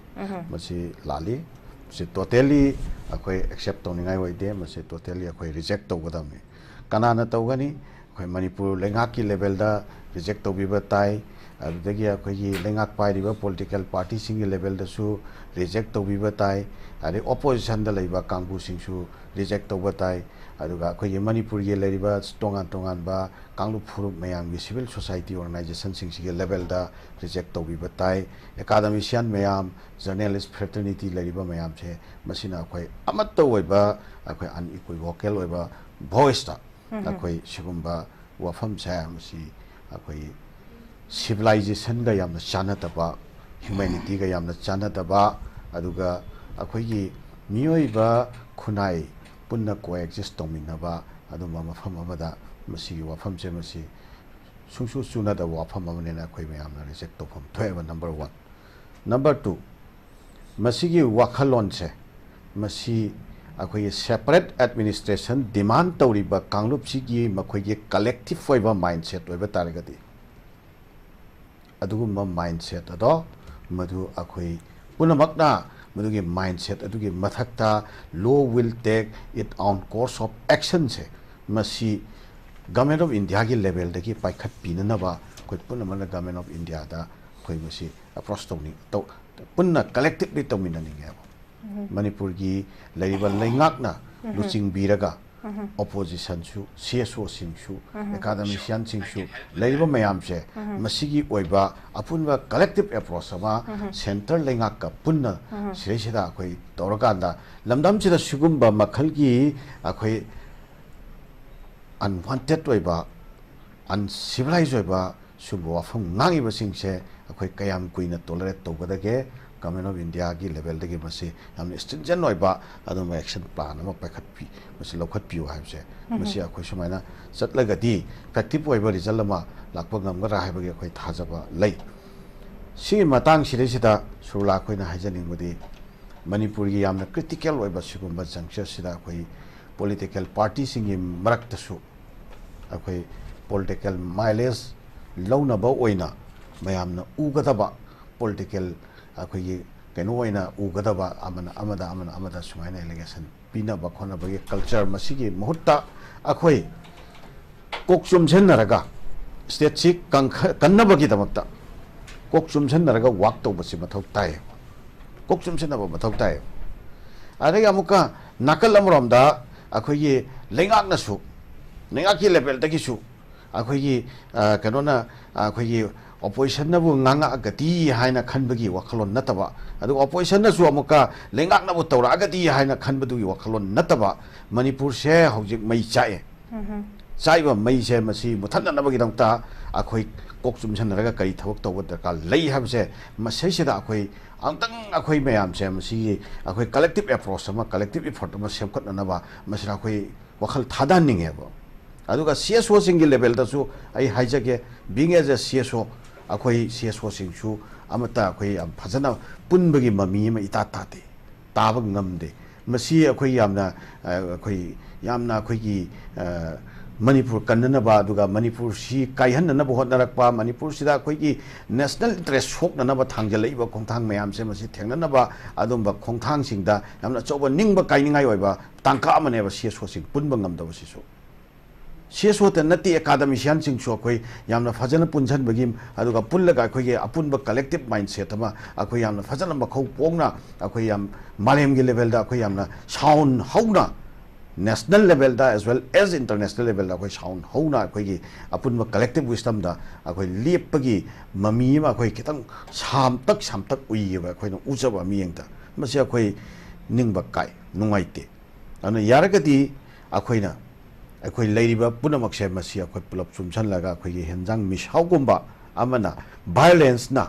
ꯃꯁꯤ ꯂꯥꯜꯂꯤ꯫ ꯃꯁꯤ ꯇꯣꯇꯦꯜꯂꯤ ꯑꯩꯈꯣꯏ ꯑꯦꯛꯁꯦꯞ ꯇꯧꯅꯤꯡꯉꯥꯏ ꯑꯣꯏꯗꯦ꯫ ꯃꯁꯤ ꯇꯣꯇꯦꯜꯂꯤ ꯑꯩꯈꯣꯏ ꯔꯤꯖꯦꯛ ꯇꯧꯒꯗꯕꯅꯤ꯫ ꯀꯅꯥꯅ ꯇꯧꯒꯅꯤ? ꯑꯩꯈꯣꯏ ꯃꯅꯤꯄꯨꯔ ꯂꯩꯉꯥꯛꯀꯤ ꯂꯦꯚꯦꯜꯗ ꯔꯤꯖꯦꯛ ꯇꯧꯕꯤꯕ ꯇꯥꯏ꯫ ꯑꯗꯨꯗꯒꯤ ꯑꯩꯈꯣꯏꯒꯤ ꯂꯩꯉꯥꯛ ꯄꯥꯏꯔꯤꯕ ꯄꯣꯂꯤꯇꯤꯀꯦꯜ ꯄꯥꯔꯇꯤꯁꯤꯡꯒꯤ ꯂꯦꯚꯦꯜꯗꯁꯨ ꯔꯤꯖꯦꯛ ꯇꯧꯕꯤꯕ ꯇꯥꯏ꯫ ꯑꯗꯩ ꯑꯣꯄꯣꯖꯤꯁꯟꯗ ꯂꯩꯕ ꯀꯥꯡꯕꯨꯁꯤꯡꯁꯨ ꯔꯤꯖꯦꯛ ꯇꯧꯕ ꯇꯥꯏ꯫ ꯑꯗꯨꯒ ꯑꯩꯈꯣꯏꯒꯤ ꯃꯅꯤꯄꯨꯔꯒꯤ ꯂꯩꯔꯤꯕ ꯇꯣꯉꯥꯟ ꯇꯣꯉꯥꯟꯕ ꯀꯥꯡꯂꯨꯞ ꯐꯨꯔꯨꯞ ꯃꯌꯥꯝꯒꯤ ꯁꯤꯚꯤꯜ ꯁꯣꯁꯥꯏꯇꯤ ꯑꯣꯔꯒꯅꯥꯏꯖꯦꯁꯟꯁꯤꯡꯁꯤꯒꯤ ꯂꯦꯚꯦꯜꯗ ꯔꯤꯖꯦꯛ ꯇꯧꯕꯤꯕ ꯇꯥꯏ꯫ ꯑꯦꯀꯥꯗꯃꯤꯁꯤꯌꯥꯟ ꯃꯌꯥꯝ, ꯖꯔꯅꯦꯂꯤꯁ ꯐ꯭ꯔꯦꯇꯔꯅꯤꯇꯤ ꯂꯩꯔꯤꯕ ꯃꯌꯥꯝꯁꯦ, ꯃꯁꯤꯅ ꯑꯩꯈꯣꯏ ꯑꯃꯠꯇ ꯑꯣꯏꯕ, ꯑꯩꯈꯣꯏ ꯑꯟꯏꯀ꯭ꯋꯤꯚꯣꯀꯦꯜ ꯑꯣꯏꯕ ꯚꯣꯏꯁꯇ ꯑꯩꯈꯣꯏ ꯁꯤꯒꯨꯝꯕ ꯋꯥꯐꯝꯁꯦ, ꯃꯁꯤ ꯑꯩꯈꯣꯏ ꯁꯤꯚꯤꯂꯥꯏꯖꯦꯁꯟꯒ ꯌꯥꯝꯅ ꯆꯥꯟꯅꯗꯕ, ꯍ꯭ꯌꯨꯃꯦꯅꯤꯇꯤꯒ ꯌꯥꯝꯅ ꯆꯥꯟꯅꯗꯕ, ꯑꯗꯨꯒ ꯑꯩꯈꯣꯏꯒꯤ ꯃꯤꯑꯣꯏꯕ ꯈꯨꯟꯅꯥꯏ ꯄꯨꯟꯅ ꯀꯣꯑꯦꯛꯖꯤꯁ ꯇꯧꯃꯤꯟꯅꯕ ꯑꯗꯨꯝꯕ ꯃꯐꯝ ꯑꯃꯗ ꯃꯁꯤꯒꯤ ꯋꯥꯐꯝꯁꯦ ꯃꯁꯤ ꯁꯨꯡꯁꯨ ꯆꯨꯅꯗꯕ ꯋꯥꯐꯝ ꯑꯃꯅꯤꯅ ꯑꯩꯈꯣꯏ ꯃꯌꯥꯝꯅ ꯔꯤꯖꯦꯛ ꯇꯧꯐꯝ ꯊꯣꯛꯑꯦꯕ꯫ Number one. ꯅꯝꯕꯔ ꯇꯨ, ꯃꯁꯤꯒꯤ ꯋꯥꯈꯜꯂꯣꯟꯁꯦ ꯃꯁꯤ ꯑꯩꯈꯣꯏꯒꯤ ꯁꯦꯄꯔꯦꯠ ꯑꯦꯗꯃꯤꯅꯤꯁꯇ꯭ꯔꯦꯁꯟ ꯗꯤꯃꯥꯟ ꯇꯧꯔꯤꯕ ꯀꯥꯡꯂꯨꯞꯁꯤꯒꯤ ꯃꯈꯣꯏꯒꯤ ꯀꯂꯦꯛꯇꯤꯞ ꯑꯣꯏꯕ ꯃꯥꯏꯟꯁꯦꯠ ꯑꯣꯏꯕ ꯇꯥꯔꯒꯗꯤ, ꯑꯗꯨꯒꯨꯝꯕ ꯃꯥꯏꯟꯁꯦꯠ ꯑꯗꯣ ꯃꯗꯨ ꯑꯩꯈꯣꯏ ꯄꯨꯝꯅꯃꯛꯅ ꯃꯗꯨꯒꯤ ꯃꯥꯏꯟꯁꯦꯠ ꯑꯗꯨꯒꯤ ꯃꯊꯛꯇ law will take it own course of actionꯁꯦ ꯃꯁꯤ Government of Indiaꯒꯤ ꯂꯦꯚꯦꯜꯗꯒꯤ ꯄꯥꯏꯈꯠꯄꯤꯅꯅꯕ ꯑꯩꯈꯣꯏ ꯄꯨꯝꯅꯃꯛꯅ Government of Indiaꯗ ꯑꯩꯈꯣꯏ ꯃꯁꯤ ꯑꯦꯄ꯭ꯔꯣꯁ ꯇꯧꯅꯤꯡ ꯇꯧ ꯄꯨꯟꯅ ꯀꯂꯦꯛꯇꯤꯞꯂꯤ ꯇꯧꯃꯤꯟꯅꯅꯤꯡꯉꯦꯕ꯫ ꯃꯅꯤꯄꯨꯔꯒꯤ ꯂꯩꯔꯤꯕ ꯂꯩꯉꯥꯛꯅ ꯂꯨꯆꯤꯡꯕꯤꯔꯒ ꯑꯣꯄꯣꯖꯤꯁꯟꯁꯨ, ꯁꯤ ꯑꯦꯁ ꯑꯣꯁꯤꯡꯁꯨ, ꯑꯦꯀꯥꯗꯃꯤꯁꯤꯌꯥꯟꯁꯤꯡꯁꯨ, ꯂꯩꯔꯤꯕ ꯃꯌꯥꯝꯁꯦ ꯃꯁꯤꯒꯤ ꯑꯣꯏꯕ ꯑꯄꯨꯟꯕ ꯀꯂꯦꯛꯇꯤꯞ ꯑꯦꯄ꯭ꯔꯣꯁ ꯑꯃ ꯁꯦꯟꯇꯔ ꯂꯩꯉꯥꯛꯀ ꯄꯨꯟꯅ ꯁꯤꯗꯩꯁꯤꯗ ꯑꯩꯈꯣꯏ ꯇꯧꯔꯀꯥꯟꯗ ꯂꯝꯗꯝꯁꯤꯗ ꯁꯤꯒꯨꯝꯕ ꯃꯈꯜꯒꯤ ꯑꯩꯈꯣꯏ ꯑꯟꯋꯥꯟꯇꯦꯠ ꯑꯣꯏꯕ, ꯑꯟꯁꯤꯚꯤꯂꯥꯏꯖ ꯑꯣꯏꯕ ꯁꯤꯒꯨꯝꯕ ꯋꯥꯐꯝ ꯉꯥꯡꯉꯤꯕꯁꯤꯡꯁꯦ ꯑꯩꯈꯣꯏ ꯀꯌꯥꯝ ꯀꯨꯏꯅ ꯇꯣꯂꯔꯦꯠ ꯇꯧꯒꯗꯒꯦ? Government of Indiaꯒꯤ ꯂꯦꯚꯦꯜꯗꯒꯤ ꯃꯁꯤ ꯌꯥꯝꯅ ꯁ꯭ꯇ꯭ꯔꯤꯟꯖꯦꯟ ꯑꯣꯏꯕ ꯑꯗꯨꯝꯕ ꯑꯦꯛꯁꯟ ꯄ꯭ꯂꯥꯟ ꯑꯃ ꯄꯥꯏꯈꯠꯄꯤ, ꯃꯁꯤ ꯂꯧꯈꯠꯄꯤꯌꯨ ꯍꯥꯏꯕꯁꯦ, ꯃꯁꯤ ꯑꯩꯈꯣꯏ ꯁꯨꯃꯥꯏꯅ ꯆꯠꯂꯒꯗꯤ ꯏꯐꯦꯛꯇꯤꯞ ꯑꯣꯏꯕ ꯔꯤꯖꯜ ꯑꯃ ꯂꯥꯛꯄ ꯉꯝꯒꯗ꯭ꯔꯥ ꯍꯥꯏꯕꯒꯤ ꯑꯩꯈꯣꯏ ꯊꯥꯖꯕ ꯂꯩ꯫ ꯁꯤꯒꯤ ꯃꯇꯥꯡꯁꯤꯗꯩꯁꯤꯗ ꯁꯨꯔꯂꯥ ꯑꯩꯈꯣꯏꯅ ꯍꯥꯏꯖꯅꯤꯡꯕꯗꯤ, ꯃꯅꯤꯄꯨꯔꯒꯤ ꯌꯥꯝꯅ ꯀ꯭ꯔꯤꯇꯤꯀꯦꯜ ꯑꯣꯏꯕ ꯁꯤꯒꯨꯝꯕ ꯖꯪꯆꯔꯁꯤꯗ ꯑꯩꯈꯣꯏ ꯄꯣꯂꯤꯇꯤꯀꯦꯜ ꯄꯥꯔꯇꯤꯁꯤꯡꯒꯤ ꯃꯔꯛꯇꯁꯨ ꯑꯩꯈꯣꯏ ꯄꯣꯂꯤꯇꯤꯀꯦꯜ ꯃꯥꯏꯂꯦꯖ ꯂꯧꯅꯕ ꯑꯣꯏꯅ ꯃꯌꯥꯝꯅ ꯎꯒꯗꯕ ꯄꯣꯂꯤꯇꯤꯀꯦꯜ ꯑꯩꯈꯣꯏꯒꯤ ꯀꯩꯅꯣ ꯑꯣꯏꯅ ꯎꯒꯗꯕ, ꯑꯃꯅ ꯑꯃꯗ, ꯑꯃꯅ ꯑꯃꯗ ꯁꯨꯃꯥꯏꯅ ꯑꯦꯂꯤꯒꯦꯁꯟ ꯄꯤꯅꯕ ꯈꯣꯠꯅꯕꯒꯤ ꯀꯜꯆꯔ, ꯃꯁꯤꯒꯤ ꯃꯍꯨꯠꯇ ꯑꯩꯈꯣꯏ ꯀꯣꯛ ꯆꯨꯝꯁꯤꯟꯅꯔꯒ ꯁ꯭ꯇꯦꯠꯁꯤ ꯀꯟꯈ-, ꯀꯟꯅꯕꯒꯤꯗꯃꯛꯇ ꯀꯣꯛ ꯆꯨꯝꯁꯤꯟꯅꯔꯒ ꯋꯥꯛ ꯇꯧꯕꯁꯤ ꯃꯊꯧ ꯇꯥꯏꯌꯦꯕ꯫ ꯀꯣꯛ ꯆꯨꯝꯁꯤꯟꯅꯕ ꯃꯊꯧ ꯇꯥꯏꯌꯦꯕ꯫ ꯑꯗꯒꯤ ꯑꯃꯨꯛꯀ ꯅꯥꯀꯜ ꯑꯃꯔꯣꯝꯗ ꯑꯩꯈꯣꯏꯒꯤ ꯂꯩꯉꯥꯛꯅꯁꯨ, ꯂꯩꯉꯥꯛꯀꯤ ꯂꯦꯚꯦꯜꯗꯒꯤꯁꯨ ꯑꯩꯈꯣꯏꯒꯤ, ꯑ, ꯀꯩꯅꯣꯅ, ꯑ, ꯑꯩꯈꯣꯏꯒꯤ ꯑꯣꯄꯣꯖꯤꯁꯟꯅꯕꯨ ꯉꯥꯡꯉꯛꯑꯒꯗꯤ ꯍꯥꯏꯅ ꯈꯟꯕꯒꯤ ꯋꯥꯈꯜꯂꯣꯟ ꯅꯠꯇꯕ, ꯑꯗꯨꯒ ꯑꯣꯄꯣꯖꯤꯁꯟꯅꯁꯨ ꯑꯃꯨꯛꯀ ꯂꯩꯉꯥꯛꯅꯕꯨ ꯇꯧꯔꯛꯑꯒꯗꯤ ꯍꯥꯏꯅ ꯈꯟꯕꯗꯨꯒꯤ ꯋꯥꯈꯜꯂꯣꯟ ꯅꯠꯇꯕ, ꯃꯅꯤꯄꯨꯔꯁꯦ ꯍꯧꯖꯤꯛ ꯃꯩ ꯆꯥꯛꯑꯦ꯫ ꯆꯥꯛꯏꯕ ꯃꯩꯁꯦ ꯃꯁꯤ ꯃꯨꯊꯠꯅꯅꯕꯒꯤꯗꯃꯛꯇ ꯑꯩꯈꯣꯏ ꯀꯣꯛ ꯆꯨꯝꯁꯟꯅꯔꯒ ꯀꯔꯤ ꯊꯕꯛ ꯇꯧꯕ ꯗꯔꯀꯥꯔ ꯂꯩ ꯍꯥꯏꯕꯁꯦ, ꯃꯁꯤꯁꯤꯗ ꯑꯩꯈꯣꯏ ꯑꯃꯨꯛꯇꯪ ꯑꯩꯈꯣꯏ ꯃꯌꯥꯝꯁꯦ ꯃꯁꯤꯒꯤ ꯑꯩꯈꯣꯏ collective approach ꯑꯃ, collective effort ꯑꯃ ꯁꯦꯝꯒꯠꯅꯅꯕ ꯃꯁꯤꯗ ꯑꯩꯈꯣꯏ ꯋꯥꯈꯜ ꯊꯥꯗꯍꯟꯅꯤꯡꯉꯦꯕ꯫ ꯑꯗꯨꯒ C S O ꯁꯤꯡꯒꯤ level ꯗꯁꯨ ꯑꯩ ꯍꯥꯏꯖꯒꯦ, being as a C S O, ꯑꯩꯈꯣꯏ C S O ꯁꯤꯡꯁꯨ ꯑꯃꯠꯇ ꯑꯩꯈꯣꯏ ꯌꯥꯝ ꯐꯖꯅ ꯄꯨꯟꯕꯒꯤ ꯃꯃꯤ ꯑꯃ ꯏꯇꯥ ꯇꯥꯗꯦ, ꯇꯥꯕ ꯉꯝꯗꯦ꯫ ꯃꯁꯤ ꯑꯩꯈꯣꯏ ꯌꯥꯝꯅ, ꯑ, ꯑꯩꯈꯣꯏ ꯌꯥꯝꯅ ꯑꯩꯈꯣꯏꯒꯤ, ꯑ, ꯃꯅꯤꯄꯨꯔ ꯀꯟꯅꯅꯕ, ꯑꯗꯨꯒ ꯃꯅꯤꯄꯨꯔꯁꯤ ꯀꯥꯏꯍꯟꯅꯅꯕ ꯍꯣꯠꯅꯔꯛꯄ, ꯃꯅꯤꯄꯨꯔꯁꯤꯗ ꯑꯩꯈꯣꯏꯒꯤ national interest ꯁꯣꯛꯅꯅꯕ ꯊꯥꯡꯖꯜꯂꯛꯏꯕ ꯈꯣꯡꯊꯥꯡ ꯃꯌꯥꯝꯁꯦ ꯃꯁꯤ ꯊꯦꯡꯅꯅꯕ ꯑꯗꯨꯝꯕ ꯈꯣꯡꯊꯥꯡꯁꯤꯡꯗ ꯌꯥꯝꯅ ꯑꯆꯧꯕ ꯅꯤꯡꯕ ꯀꯥꯏꯅꯤꯡꯉꯥꯏ ꯑꯣꯏꯕ ꯇꯥꯡꯀꯛ ꯑꯃꯅꯦꯕ C S O ꯁꯤꯡ ꯄꯨꯟꯕ ꯉꯝꯗꯕꯁꯤꯁꯨ꯫ C S O ꯇ ꯅꯠꯇꯦ, academician ꯁꯤꯡꯁꯨ ꯑꯩꯈꯣꯏ ꯌꯥꯝꯅ ꯐꯖꯅ ꯄꯨꯟꯁꯤꯟꯕꯒꯤ, ꯑꯗꯨꯒ ꯄꯨꯜꯂꯒ ꯑꯩꯈꯣꯏꯒꯤ ꯑꯄꯨꯟꯕ collective mindset ꯑꯃ ꯑꯩꯈꯣꯏ ꯌꯥꯝꯅ ꯐꯖꯅ ꯃꯈꯧ ꯄꯣꯡꯅ ꯑꯩꯈꯣꯏ ꯌꯥꯝ ꯃꯥꯂꯦꯝꯒꯤ level ꯗ ꯑꯩꯈꯣꯏ ꯌꯥꯝꯅ sound ꯍꯧꯅ, national level ꯗ as well as international level ꯗ ꯑꯩꯈꯣꯏ sound ꯍꯧꯅ ꯑꯩꯈꯣꯏꯒꯤ ꯑꯄꯨꯟꯕ collective wisdom ꯗ ꯑꯩꯈꯣꯏ ꯂꯦꯞꯄꯒꯤ ꯃꯃꯤ ꯑꯃ ꯑꯩꯈꯣꯏ ꯈꯤꯇꯪ ꯁꯥꯝꯇꯛ ꯁꯥꯝꯇꯛ ꯎꯏꯌꯦꯕ ꯑꯩꯈꯣꯏꯅ ꯎꯖꯕ ꯃꯤꯠꯌꯦꯡꯗ꯫ ꯃꯁꯤ ꯑꯩꯈꯣꯏ ꯅꯤꯡꯕ ꯀꯥꯏ, ꯅꯨꯡꯉꯥꯏꯇꯦ꯫ ꯑꯗꯨꯅ ꯌꯥꯔꯒꯗꯤ ꯑꯩꯈꯣꯏꯅ, ꯑꯩꯈꯣꯏ ꯂꯩꯔꯤꯕ ꯄꯨꯝꯅꯃꯛꯁꯦ ꯃꯁꯤ ꯑꯩꯈꯣꯏ ꯄꯨꯂꯞ ꯆꯨꯝꯁꯤꯜꯂꯒ ꯑꯩꯈꯣꯏꯒꯤ ꯍꯦꯟꯖꯥꯡ ꯃꯤꯁꯥꯎꯒꯨꯝꯕ ꯑꯃꯅ, violence ꯅ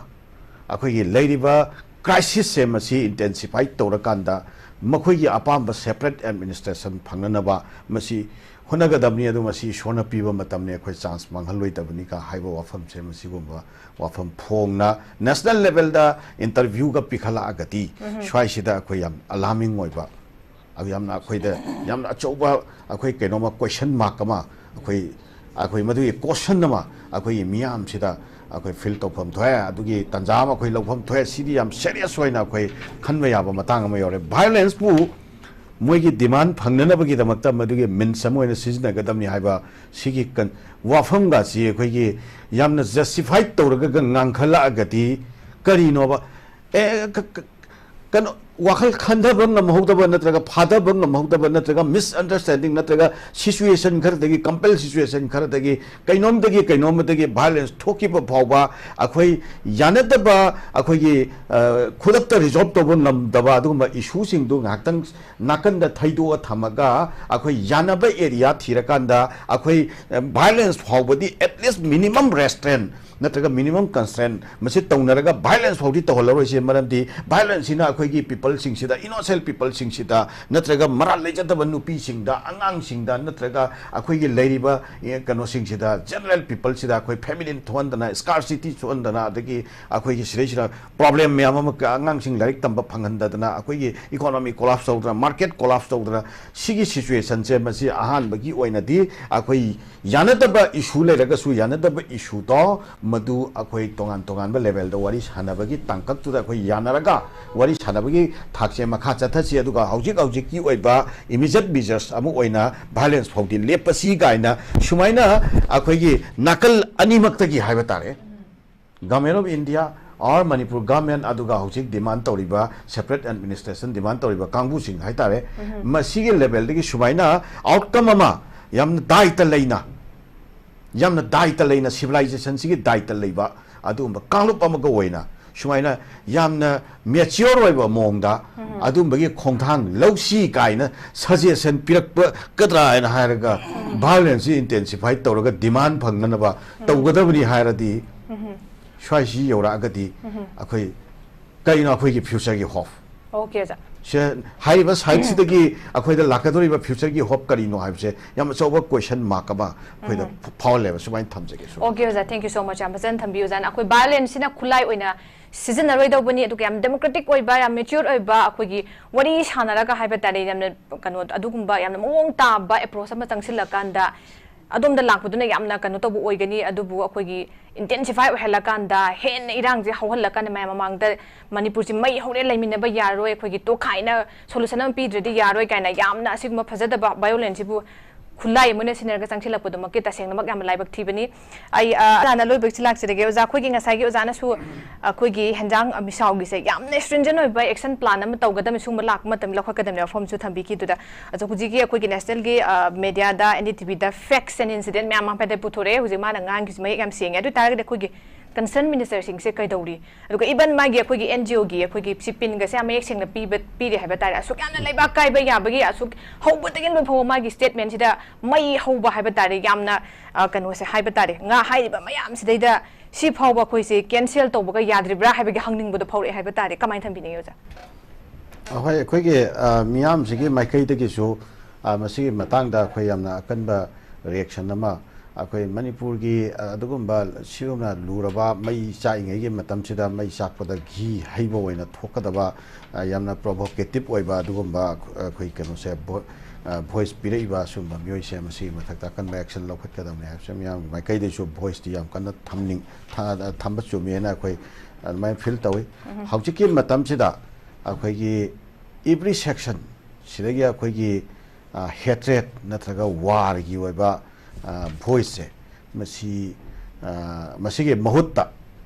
ꯑꯩꯈꯣꯏꯒꯤ ꯂꯩꯔꯤꯕ crisis ꯁꯦ ꯃꯁꯤ intensify ꯇꯧꯔꯀꯥꯟꯗ ꯃꯈꯣꯏꯒꯤ ꯑꯄꯥꯝꯕ separate administration ꯐꯪꯅꯅꯕ ꯃꯁꯤ ꯍꯣꯠꯅꯒꯗꯕꯅꯤ꯫ ꯑꯗꯨ ꯃꯁꯤ ꯏꯁꯣꯔꯅ ꯄꯤꯕ ꯃꯇꯝꯅꯤ, ꯑꯩꯈꯣꯏ chance ꯃꯥꯡꯍꯜꯂꯣꯏꯗꯕꯅꯤ ꯀ ꯍꯥꯏꯕ ꯋꯥꯐꯝꯁꯦ, ꯃꯁꯤꯒꯨꯝꯕ ꯋꯥꯐꯝ ꯐꯣꯡꯅ national level ꯗ interview ꯒ ꯄꯤꯈꯠꯂꯛꯑꯒꯗꯤ ꯁ꯭ꯋꯥꯏꯁꯤꯗ ꯑꯩꯈꯣꯏ ꯌꯥꯝ alarming ꯑꯣꯏꯕ, ꯑꯗꯨ ꯌꯥꯝꯅ ꯑꯩꯈꯣꯏꯗ ꯌꯥꯝꯅ ꯑꯆꯧꯕ ꯑꯩꯈꯣꯏ ꯀꯩꯅꯣꯃ question mark ꯑꯃ, ꯑꯩꯈꯣꯏ, ꯑꯩꯈꯣꯏ ꯃꯗꯨꯒꯤ caution ꯑꯃ ꯑꯩꯈꯣꯏꯒꯤ ꯃꯤꯌꯥꯝꯁꯤꯗ ꯑꯩꯈꯣꯏ feel ꯇꯧꯐꯝ ꯊꯣꯛꯑꯦ꯫ ꯑꯗꯨꯒꯤ ꯇꯥꯟꯖꯥ ꯑꯃ ꯑꯩꯈꯣꯏ ꯂꯧꯐꯝ ꯊꯣꯛꯑꯦ꯫ ꯁꯤꯗꯤ ꯌꯥꯝ serious ꯑꯣꯏꯅ ꯑꯩꯈꯣꯏ ꯈꯟꯕ ꯌꯥꯕ ꯃꯇꯥꯡ ꯑꯃ ꯌꯧꯔꯦ꯫ Violence ꯄꯨ ꯃꯣꯏꯒꯤ demand ꯐꯪꯅꯅꯕꯒꯤꯗꯃꯛꯇ ꯃꯗꯨꯒꯤ means ꯑꯃ ꯑꯣꯏꯅ ꯁꯤꯖꯤꯟꯅꯒꯗꯕꯅꯤ ꯍꯥꯏꯕ ꯁꯤꯒꯤ ꯀꯟ-, ꯋꯥꯐꯝꯒꯁꯤ ꯑꯩꯈꯣꯏꯒꯤ ꯌꯥꯝꯅ justify ꯇꯧꯔꯒ ꯉꯥꯡꯈꯠꯂꯛꯑꯒꯗꯤ ꯀꯔꯤꯅꯣꯕ? ꯑꯦ, ꯀ-, ꯀ-, ꯀꯩꯅꯣ, ꯋꯥꯈꯜ ꯈꯟꯊꯕ ꯉꯝꯍꯧꯗꯕ ꯅꯠꯇ꯭ꯔꯒ ꯐꯥꯊꯕ ꯉꯝꯍꯧꯗꯕ ꯅꯠꯇ꯭ꯔꯒ misunderstanding ꯅꯠꯇ꯭ꯔꯒ situation ꯈꯔꯗꯒꯤ, compel situation ꯈꯔꯗꯒꯤ, ꯀꯩꯅꯣꯝꯗꯒꯤ ꯀꯩꯅꯣꯝꯗꯒꯤ violence ꯊꯣꯛꯈꯤꯕ ꯐꯥꯎꯕ ꯑꯩꯈꯣꯏ ꯌꯥꯅꯗꯕ, ꯑꯩꯈꯣꯏꯒꯤ, ꯑ, ꯈꯨꯗꯛꯇ resolve ꯇꯧꯕ ꯉꯝꯗꯕ ꯑꯗꯨꯒꯨꯝꯕ issue ꯁꯤꯡꯗꯨ ꯉꯥꯏꯍꯥꯛꯇꯪ ꯅꯥꯀꯟꯗ ꯊꯩꯗꯣꯛꯑ ꯊꯝꯃꯒ ꯑꯩꯈꯣꯏ ꯌꯥꯅꯕ area ꯊꯤꯔꯀꯥꯟꯗ ꯑꯩꯈꯣꯏ, ꯑ, violence ꯐꯥꯎꯕꯗꯤ at least minimum restraint ꯅꯠꯇ꯭ꯔꯒ minimum constraint ꯃꯁꯤ ꯇꯧꯅꯔꯒ violence ꯐꯥꯎꯗꯤ ꯇꯧꯍꯜꯂꯔꯣꯏꯁꯦ꯫ ꯃꯔꯝꯗꯤ violence ꯁꯤꯅ ꯑꯩꯈꯣꯏꯒꯤ people ꯁꯤꯡꯁꯤꯗ, innocent people ꯁꯤꯡꯁꯤꯗ, ꯅꯠꯇ꯭ꯔꯒ ꯃꯔꯥꯜ ꯂꯩꯖꯗꯕ ꯅꯨꯄꯤꯁꯤꯡꯗ, ꯑꯉꯥꯡꯁꯤꯡꯗ, ꯅꯠꯇ꯭ꯔꯒ ꯑꯩꯈꯣꯏꯒꯤ ꯂꯩꯔꯤꯕ, ꯑꯦ, ꯀꯩꯅꯣꯁꯤꯡꯁꯤꯗ, general people ꯁꯤꯗ ꯑꯩꯈꯣꯏ famine ꯊꯣꯛꯍꯟꯗꯅ, scarcity ꯊꯣꯛꯍꯟꯗꯅ, ꯑꯗꯒꯤ ꯑꯩꯈꯣꯏꯒꯤ ꯁꯤꯗꯩꯁꯤꯗ problem ꯃꯌꯥꯝ ꯑꯃ, ꯑꯉꯥꯡꯁꯤꯡ ꯂꯥꯏꯔꯤꯛ ꯇꯝꯕ ꯐꯪꯍꯟꯗꯗꯅ, ꯑꯩꯈꯣꯏꯒꯤ economy collapse ꯇꯧꯗꯅ, market collapse ꯇꯧꯗꯅ, ꯁꯤꯒꯤ situation ꯁꯦ ꯃꯁꯤ ꯑꯍꯥꯟꯕꯒꯤ ꯑꯣꯏꯅꯗꯤ ꯑꯩꯈꯣꯏ ꯌꯥꯅꯗꯕ issue ꯂꯩꯔꯒꯁꯨ, ꯌꯥꯅꯗꯕ issue ꯗꯣ ꯃꯗꯨ ꯑꯩꯈꯣꯏ ꯇꯣꯉꯥꯟ ꯇꯣꯉꯥꯟꯕ level ꯗ ꯋꯥꯔꯤ ꯁꯥꯟꯅꯕꯒꯤ ꯇꯥꯡꯀꯛꯇꯨꯗ ꯑꯩꯈꯣꯏ ꯌꯥꯅꯔꯒ ꯋꯥꯔꯤ ꯁꯥꯟꯅꯕꯒꯤ ꯊꯥꯛꯁꯦ ꯃꯈꯥ ꯆꯠꯊꯁꯤ꯫ ꯑꯗꯨꯒ ꯍꯧꯖꯤꯛ ꯍꯧꯖꯤꯛꯀꯤ ꯑꯣꯏꯕ immediate measures ꯑꯃ ꯑꯣꯏꯅ violence ꯐꯥꯎꯗꯤ ꯂꯦꯞꯄꯁꯤ ꯀꯥꯏꯅ ꯁꯨꯃꯥꯏꯅ ꯑꯩꯈꯣꯏꯒꯤ ꯅꯥꯀꯜ ꯑꯅꯤꯃꯛꯇꯒꯤ ꯍꯥꯏꯕ ꯇꯥꯔꯦ, Government of India or Manipur government, ꯑꯗꯨꯒ ꯍꯧꯖꯤꯛ demand ꯇꯧꯔꯤꯕ separate administration demand ꯇꯧꯔꯤꯕ ꯀꯥꯡꯕꯨꯁꯤꯡ ꯍꯥꯏꯇꯥꯔꯦ, ꯃꯁꯤꯒꯤ level ꯗꯒꯤ ꯁꯨꯃꯥꯏꯅ outcome ꯑꯃ ꯌꯥꯝꯅ ꯗꯥꯏꯇ ꯂꯩꯅ, ꯌꯥꯝꯅ ꯗꯥꯏꯇ ꯂꯩꯅ, civilization ꯁꯤꯒꯤ ꯗꯥꯏꯇ ꯂꯩꯕ ꯑꯗꯨꯒꯨꯝꯕ ꯀꯥꯡꯂꯨꯞ ꯑꯃꯒ ꯑꯣꯏꯅ ꯁꯨꯃꯥꯏꯅ ꯌꯥꯝꯅ mature ꯑꯣꯏꯕ ꯃꯑꯣꯡꯗ ꯑꯗꯨꯝꯕꯒꯤ ꯈꯣꯡꯊꯥꯡ ꯂꯧꯁꯤ ꯀꯥꯏꯅ suggestion ꯄꯤꯔꯛꯄꯒꯗ꯭ꯔꯥ ꯍꯥꯏꯅ ꯍꯥꯏꯔꯒ, violence ꯁꯤ intensify ꯇꯧꯔꯒ demand ꯐꯪꯅꯅꯕ ꯇꯧꯒꯗꯕꯅꯤ ꯍꯥꯏꯔꯗꯤ, ꯁ꯭ꯋꯥꯏꯁꯤ ꯌꯧꯔꯛꯑꯒꯗꯤ ꯑꯩꯈꯣꯏ ꯀꯩꯅꯣ ꯑꯩꯈꯣꯏꯒꯤ future ꯒꯤ hope? ꯑꯣꯀꯦ ꯑꯣꯖꯥ꯫ ꯁꯦ, ꯍꯥꯏꯔꯤꯕ site ꯁꯤꯗꯒꯤ ꯑꯩꯈꯣꯏꯗ ꯂꯥꯛꯀꯗꯧꯔꯤꯕ future ꯒꯤ hope ꯀꯔꯤꯅꯣ ꯍꯥꯏꯕꯁꯦ ꯌꯥꯝ ꯑꯆꯧꯕ question mark ꯑꯃ ꯑꯩꯈꯣꯏꯗ ꯐꯥꯎꯍꯜꯂꯦꯕ꯫ ꯁꯨꯃꯥꯏꯅ ꯊꯝꯖꯒꯦ꯫ ꯑꯣꯀꯦ ꯑꯣꯖꯥ, thank you so much, ꯌꯥꯝ ꯐꯖꯅ ꯊꯝꯕꯤꯌꯨ ꯑꯣꯖꯥꯅ꯫ ꯑꯩꯈꯣꯏ violence ꯁꯤꯅ ꯈꯨꯠꯂꯥꯏ ꯑꯣꯏꯅ ꯁꯤꯖꯤꯟꯅꯔꯣꯏꯗꯧꯕꯅꯤ, ꯑꯗꯨꯒ ꯌꯥꯝ democratic ꯑꯣꯏꯕ, ꯌꯥꯝ mature ꯑꯣꯏꯕ, ꯑꯩꯈꯣꯏꯒꯤ ꯋꯥꯔꯤ ꯁꯥꯟꯅꯔꯒ ꯍꯥꯏꯕ ꯇꯥꯔꯦ, ꯌꯥꯝꯅ ꯀꯩꯅꯣ, ꯑꯗꯨꯒꯨꯝꯕ ꯌꯥꯝꯅ ꯃꯑꯣꯡ ꯇꯥꯕ approach ꯑꯃ ꯆꯪꯁꯤꯜꯂꯀꯥꯟꯗ ꯑꯗꯣꯝꯗ ꯂꯥꯛꯄꯗꯨꯅ ꯌꯥꯝꯅ ꯀꯩꯅꯣ ꯇꯧꯕ ꯑꯣꯏꯒꯅꯤ꯫ ꯑꯗꯨꯕꯨ ꯑꯩꯈꯣꯏꯒꯤ intensify ꯑꯣꯏꯍꯜꯂꯀꯥꯟꯗ, ꯍꯦꯟꯅ ꯏꯔꯥꯡꯁꯦ ꯍꯧꯍꯜꯂꯀꯥꯟꯗ, ꯃꯌꯥꯝ ꯃꯃꯥꯡꯗ ꯃꯅꯤꯄꯨꯔꯁꯤ ꯃꯩ ꯍꯧꯔꯦ, ꯂꯩꯃꯤꯟꯅꯕ ꯌꯥꯔꯣꯏ, ꯑꯩꯈꯣꯏꯒꯤ ꯇꯣꯈꯥꯏꯅ solution ꯑꯃ ꯄꯤꯗ꯭ꯔꯗꯤ ꯌꯥꯔꯣꯏ ꯀꯥꯏꯅ ꯌꯥꯝꯅ ꯑꯁꯤꯒꯨꯝꯕ ꯐꯖꯗꯕ violence ꯁꯤꯕꯨ ꯈꯨꯠꯂꯥꯏ ꯑꯃ ꯑꯣꯏꯅ ꯁꯤꯖꯤꯟꯅꯔꯒ ꯆꯪꯁꯤꯜꯂꯛꯄꯗꯨꯃꯛꯀꯤ ꯇꯁꯦꯡꯅꯃꯛ ꯌꯥꯝꯅ ꯂꯥꯏꯕꯛ ꯊꯤꯕꯅꯤ꯫ ꯑꯩ, ꯑ, ꯑꯅ ꯂꯣꯏꯕꯒꯤ ꯂꯥꯛꯆꯔꯒꯦ꯫ ꯑꯣꯖꯥ, ꯑꯩꯈꯣꯏꯒꯤ ꯉꯁꯥꯏꯒꯤ ꯑꯣꯖꯥꯅꯁꯨ ꯑꯩꯈꯣꯏꯒꯤ ꯍꯦꯟꯖꯥꯡ, ꯑ, ꯃꯤꯁꯥꯎꯒꯤꯁꯦ ꯌꯥꯝꯅ stringent ꯑꯣꯏꯕ action plan ꯑꯃ ꯇꯧꯒꯗꯕꯅꯤ, ꯁꯤꯒꯨꯝꯕ ꯂꯥꯛꯄ ꯃꯇꯝꯗ ꯂꯧꯈꯠꯀꯗꯕꯅꯤ ꯋꯥꯐꯝꯁꯨ ꯊꯝꯕꯤꯈꯤ꯫ ꯑꯗꯨꯗ ꯑꯗꯣ ꯍꯧꯖꯤꯛꯀꯤ ꯑꯩꯈꯣꯏꯒꯤ national ꯒꯤ, ꯑ, media the, N D T V the facts and incident ꯃꯌꯥꯝ ꯑꯃ ꯍꯥꯏꯐꯦꯠ ꯄꯨꯊꯣꯔꯛꯑꯦ꯫ ꯍꯧꯖꯤꯛ ꯃꯥꯅ ꯉꯥꯡꯈꯤꯁꯤ ꯃꯌꯦꯛ ꯌꯥꯝ ꯁꯦꯡꯉꯦ꯫ ꯑꯗꯨ ꯑꯣꯏ ꯇꯥꯔꯒꯗꯤ ꯑꯩꯈꯣꯏꯒꯤ concern minister ꯁꯤꯡꯁꯦ ꯀꯩꯗꯧꯔꯤ? ꯑꯗꯨꯒ even ꯃꯥꯒꯤ ꯑꯩꯈꯣꯏꯒꯤ N G O ꯒꯤ ꯑꯩꯈꯣꯏꯒꯤ ꯁꯤ ꯄꯤꯟꯒꯁꯦ ꯌꯥꯝ ꯃꯌꯦꯛ ꯁꯦꯡꯅ ꯄꯤꯕ, ꯄꯤꯔꯤ ꯍꯥꯏꯕ ꯇꯥꯔꯦ꯫ ꯑꯁꯨꯛ ꯌꯥꯝꯅ ꯂꯩꯕꯥꯛ ꯀꯥꯏꯕ ꯌꯥꯕꯒꯤ, ꯑꯁꯨꯛ ꯍꯧꯕꯗꯒꯤ ꯂꯣꯏ ꯐꯥꯎꯕ ꯃꯥꯒꯤ statement ꯁꯤꯗ ꯃꯩ ꯍꯧꯕ ꯍꯥꯏꯕ ꯇꯥꯔꯦ, ꯌꯥꯝꯅ, ꯑ, ꯀꯩꯅꯣꯁꯦ ꯍꯥꯏꯕ ꯇꯥꯔꯦ, ꯉꯥ ꯍꯥꯏꯔꯤꯕ ꯃꯌꯥꯝꯁꯤꯗꯩꯗ ꯁꯤ ꯐꯥꯎꯕ ꯑꯩꯈꯣꯏꯁꯦ cancel ꯇꯧꯕꯒ ꯌꯥꯗ꯭ꯔꯤꯕ꯭ꯔꯥ ꯍꯥꯏꯕꯒꯤ ꯍꯪꯅꯤꯡꯕꯗꯣ ꯐꯥꯎꯔꯛꯑꯦ ꯍꯥꯏꯕ ꯇꯥꯔꯦ꯫ ꯀꯃꯥꯏꯅ ꯊꯝꯕꯤꯅꯤꯡꯉꯤ ꯑꯣꯖꯥ? ꯑꯍꯣꯏ, ꯑꯩꯈꯣꯏꯒꯤ, ꯑ, ꯃꯤꯌꯥꯝꯁꯤꯒꯤ ꯃꯥꯏꯀꯩꯗꯒꯤꯁꯨ, ꯑ, ꯃꯁꯤꯒꯤ ꯃꯇꯥꯡꯗ ꯑꯩꯈꯣꯏ ꯌꯥꯝꯅ ꯑꯀꯟꯕ reaction ꯑꯃ, ꯑꯩꯈꯣꯏ ꯃꯅꯤꯄꯨꯔꯒꯤ, ꯑ, ꯑꯗꯨꯒꯨꯝꯕ ꯁꯤꯒꯨꯝꯅ ꯂꯨꯔꯕ ꯃꯩ ꯆꯥꯛꯏꯉꯩꯒꯤ ꯃꯇꯝꯁꯤꯗ ꯃꯩ ꯆꯥꯛꯄꯗ ꯘꯤ ꯍꯩꯕ ꯑꯣꯏꯅ ꯊꯣꯛꯀꯗꯕ, ꯑ, ꯌꯥꯝꯅ provocative ꯑꯣꯏꯕ ꯑꯗꯨꯒꯨꯝꯕ ꯑꯩꯈꯣꯏ ꯀꯩꯅꯣꯁꯦ, vo-, ꯑ, voice ꯄꯤꯔꯛꯏꯕ ꯁꯤꯒꯨꯝꯕ ꯃꯤꯑꯣꯏꯁꯦ ꯃꯁꯤꯒꯤ ꯃꯊꯛꯇ ꯑꯀꯟꯕ action ꯂꯧꯈꯠꯀꯗꯕꯅꯤ ꯍꯥꯏꯕꯁꯦ ꯃꯤꯌꯥꯝꯒꯤ ꯃꯥꯏꯀꯩꯗꯩꯁꯨ voice ꯇꯤ ꯌꯥꯝ ꯀꯟꯅ ꯊꯝꯅꯤꯡ-, ꯊ-, ꯊꯝꯕ ꯆꯨꯝꯃꯦꯅ ꯑꯩꯈꯣꯏ ꯑꯗꯨꯃꯥꯏꯅ feel ꯇꯧꯏ꯫ ꯎꯝ꯫ ꯍꯧꯖꯤꯛꯀꯤ ꯃꯇꯝꯁꯤꯗ ꯑꯩꯈꯣꯏꯒꯤ every section ꯁꯤꯗꯒꯤ ꯑꯩꯈꯣꯏꯒꯤ, ꯑ, hatred ꯅꯠꯇ꯭ꯔꯒ war ꯒꯤ ꯑꯣꯏꯕ, ꯑ, voice ꯁꯦ ꯃꯁꯤ, ꯑ, ꯃꯁꯤꯒꯤ ꯃꯍꯨꯠꯇ,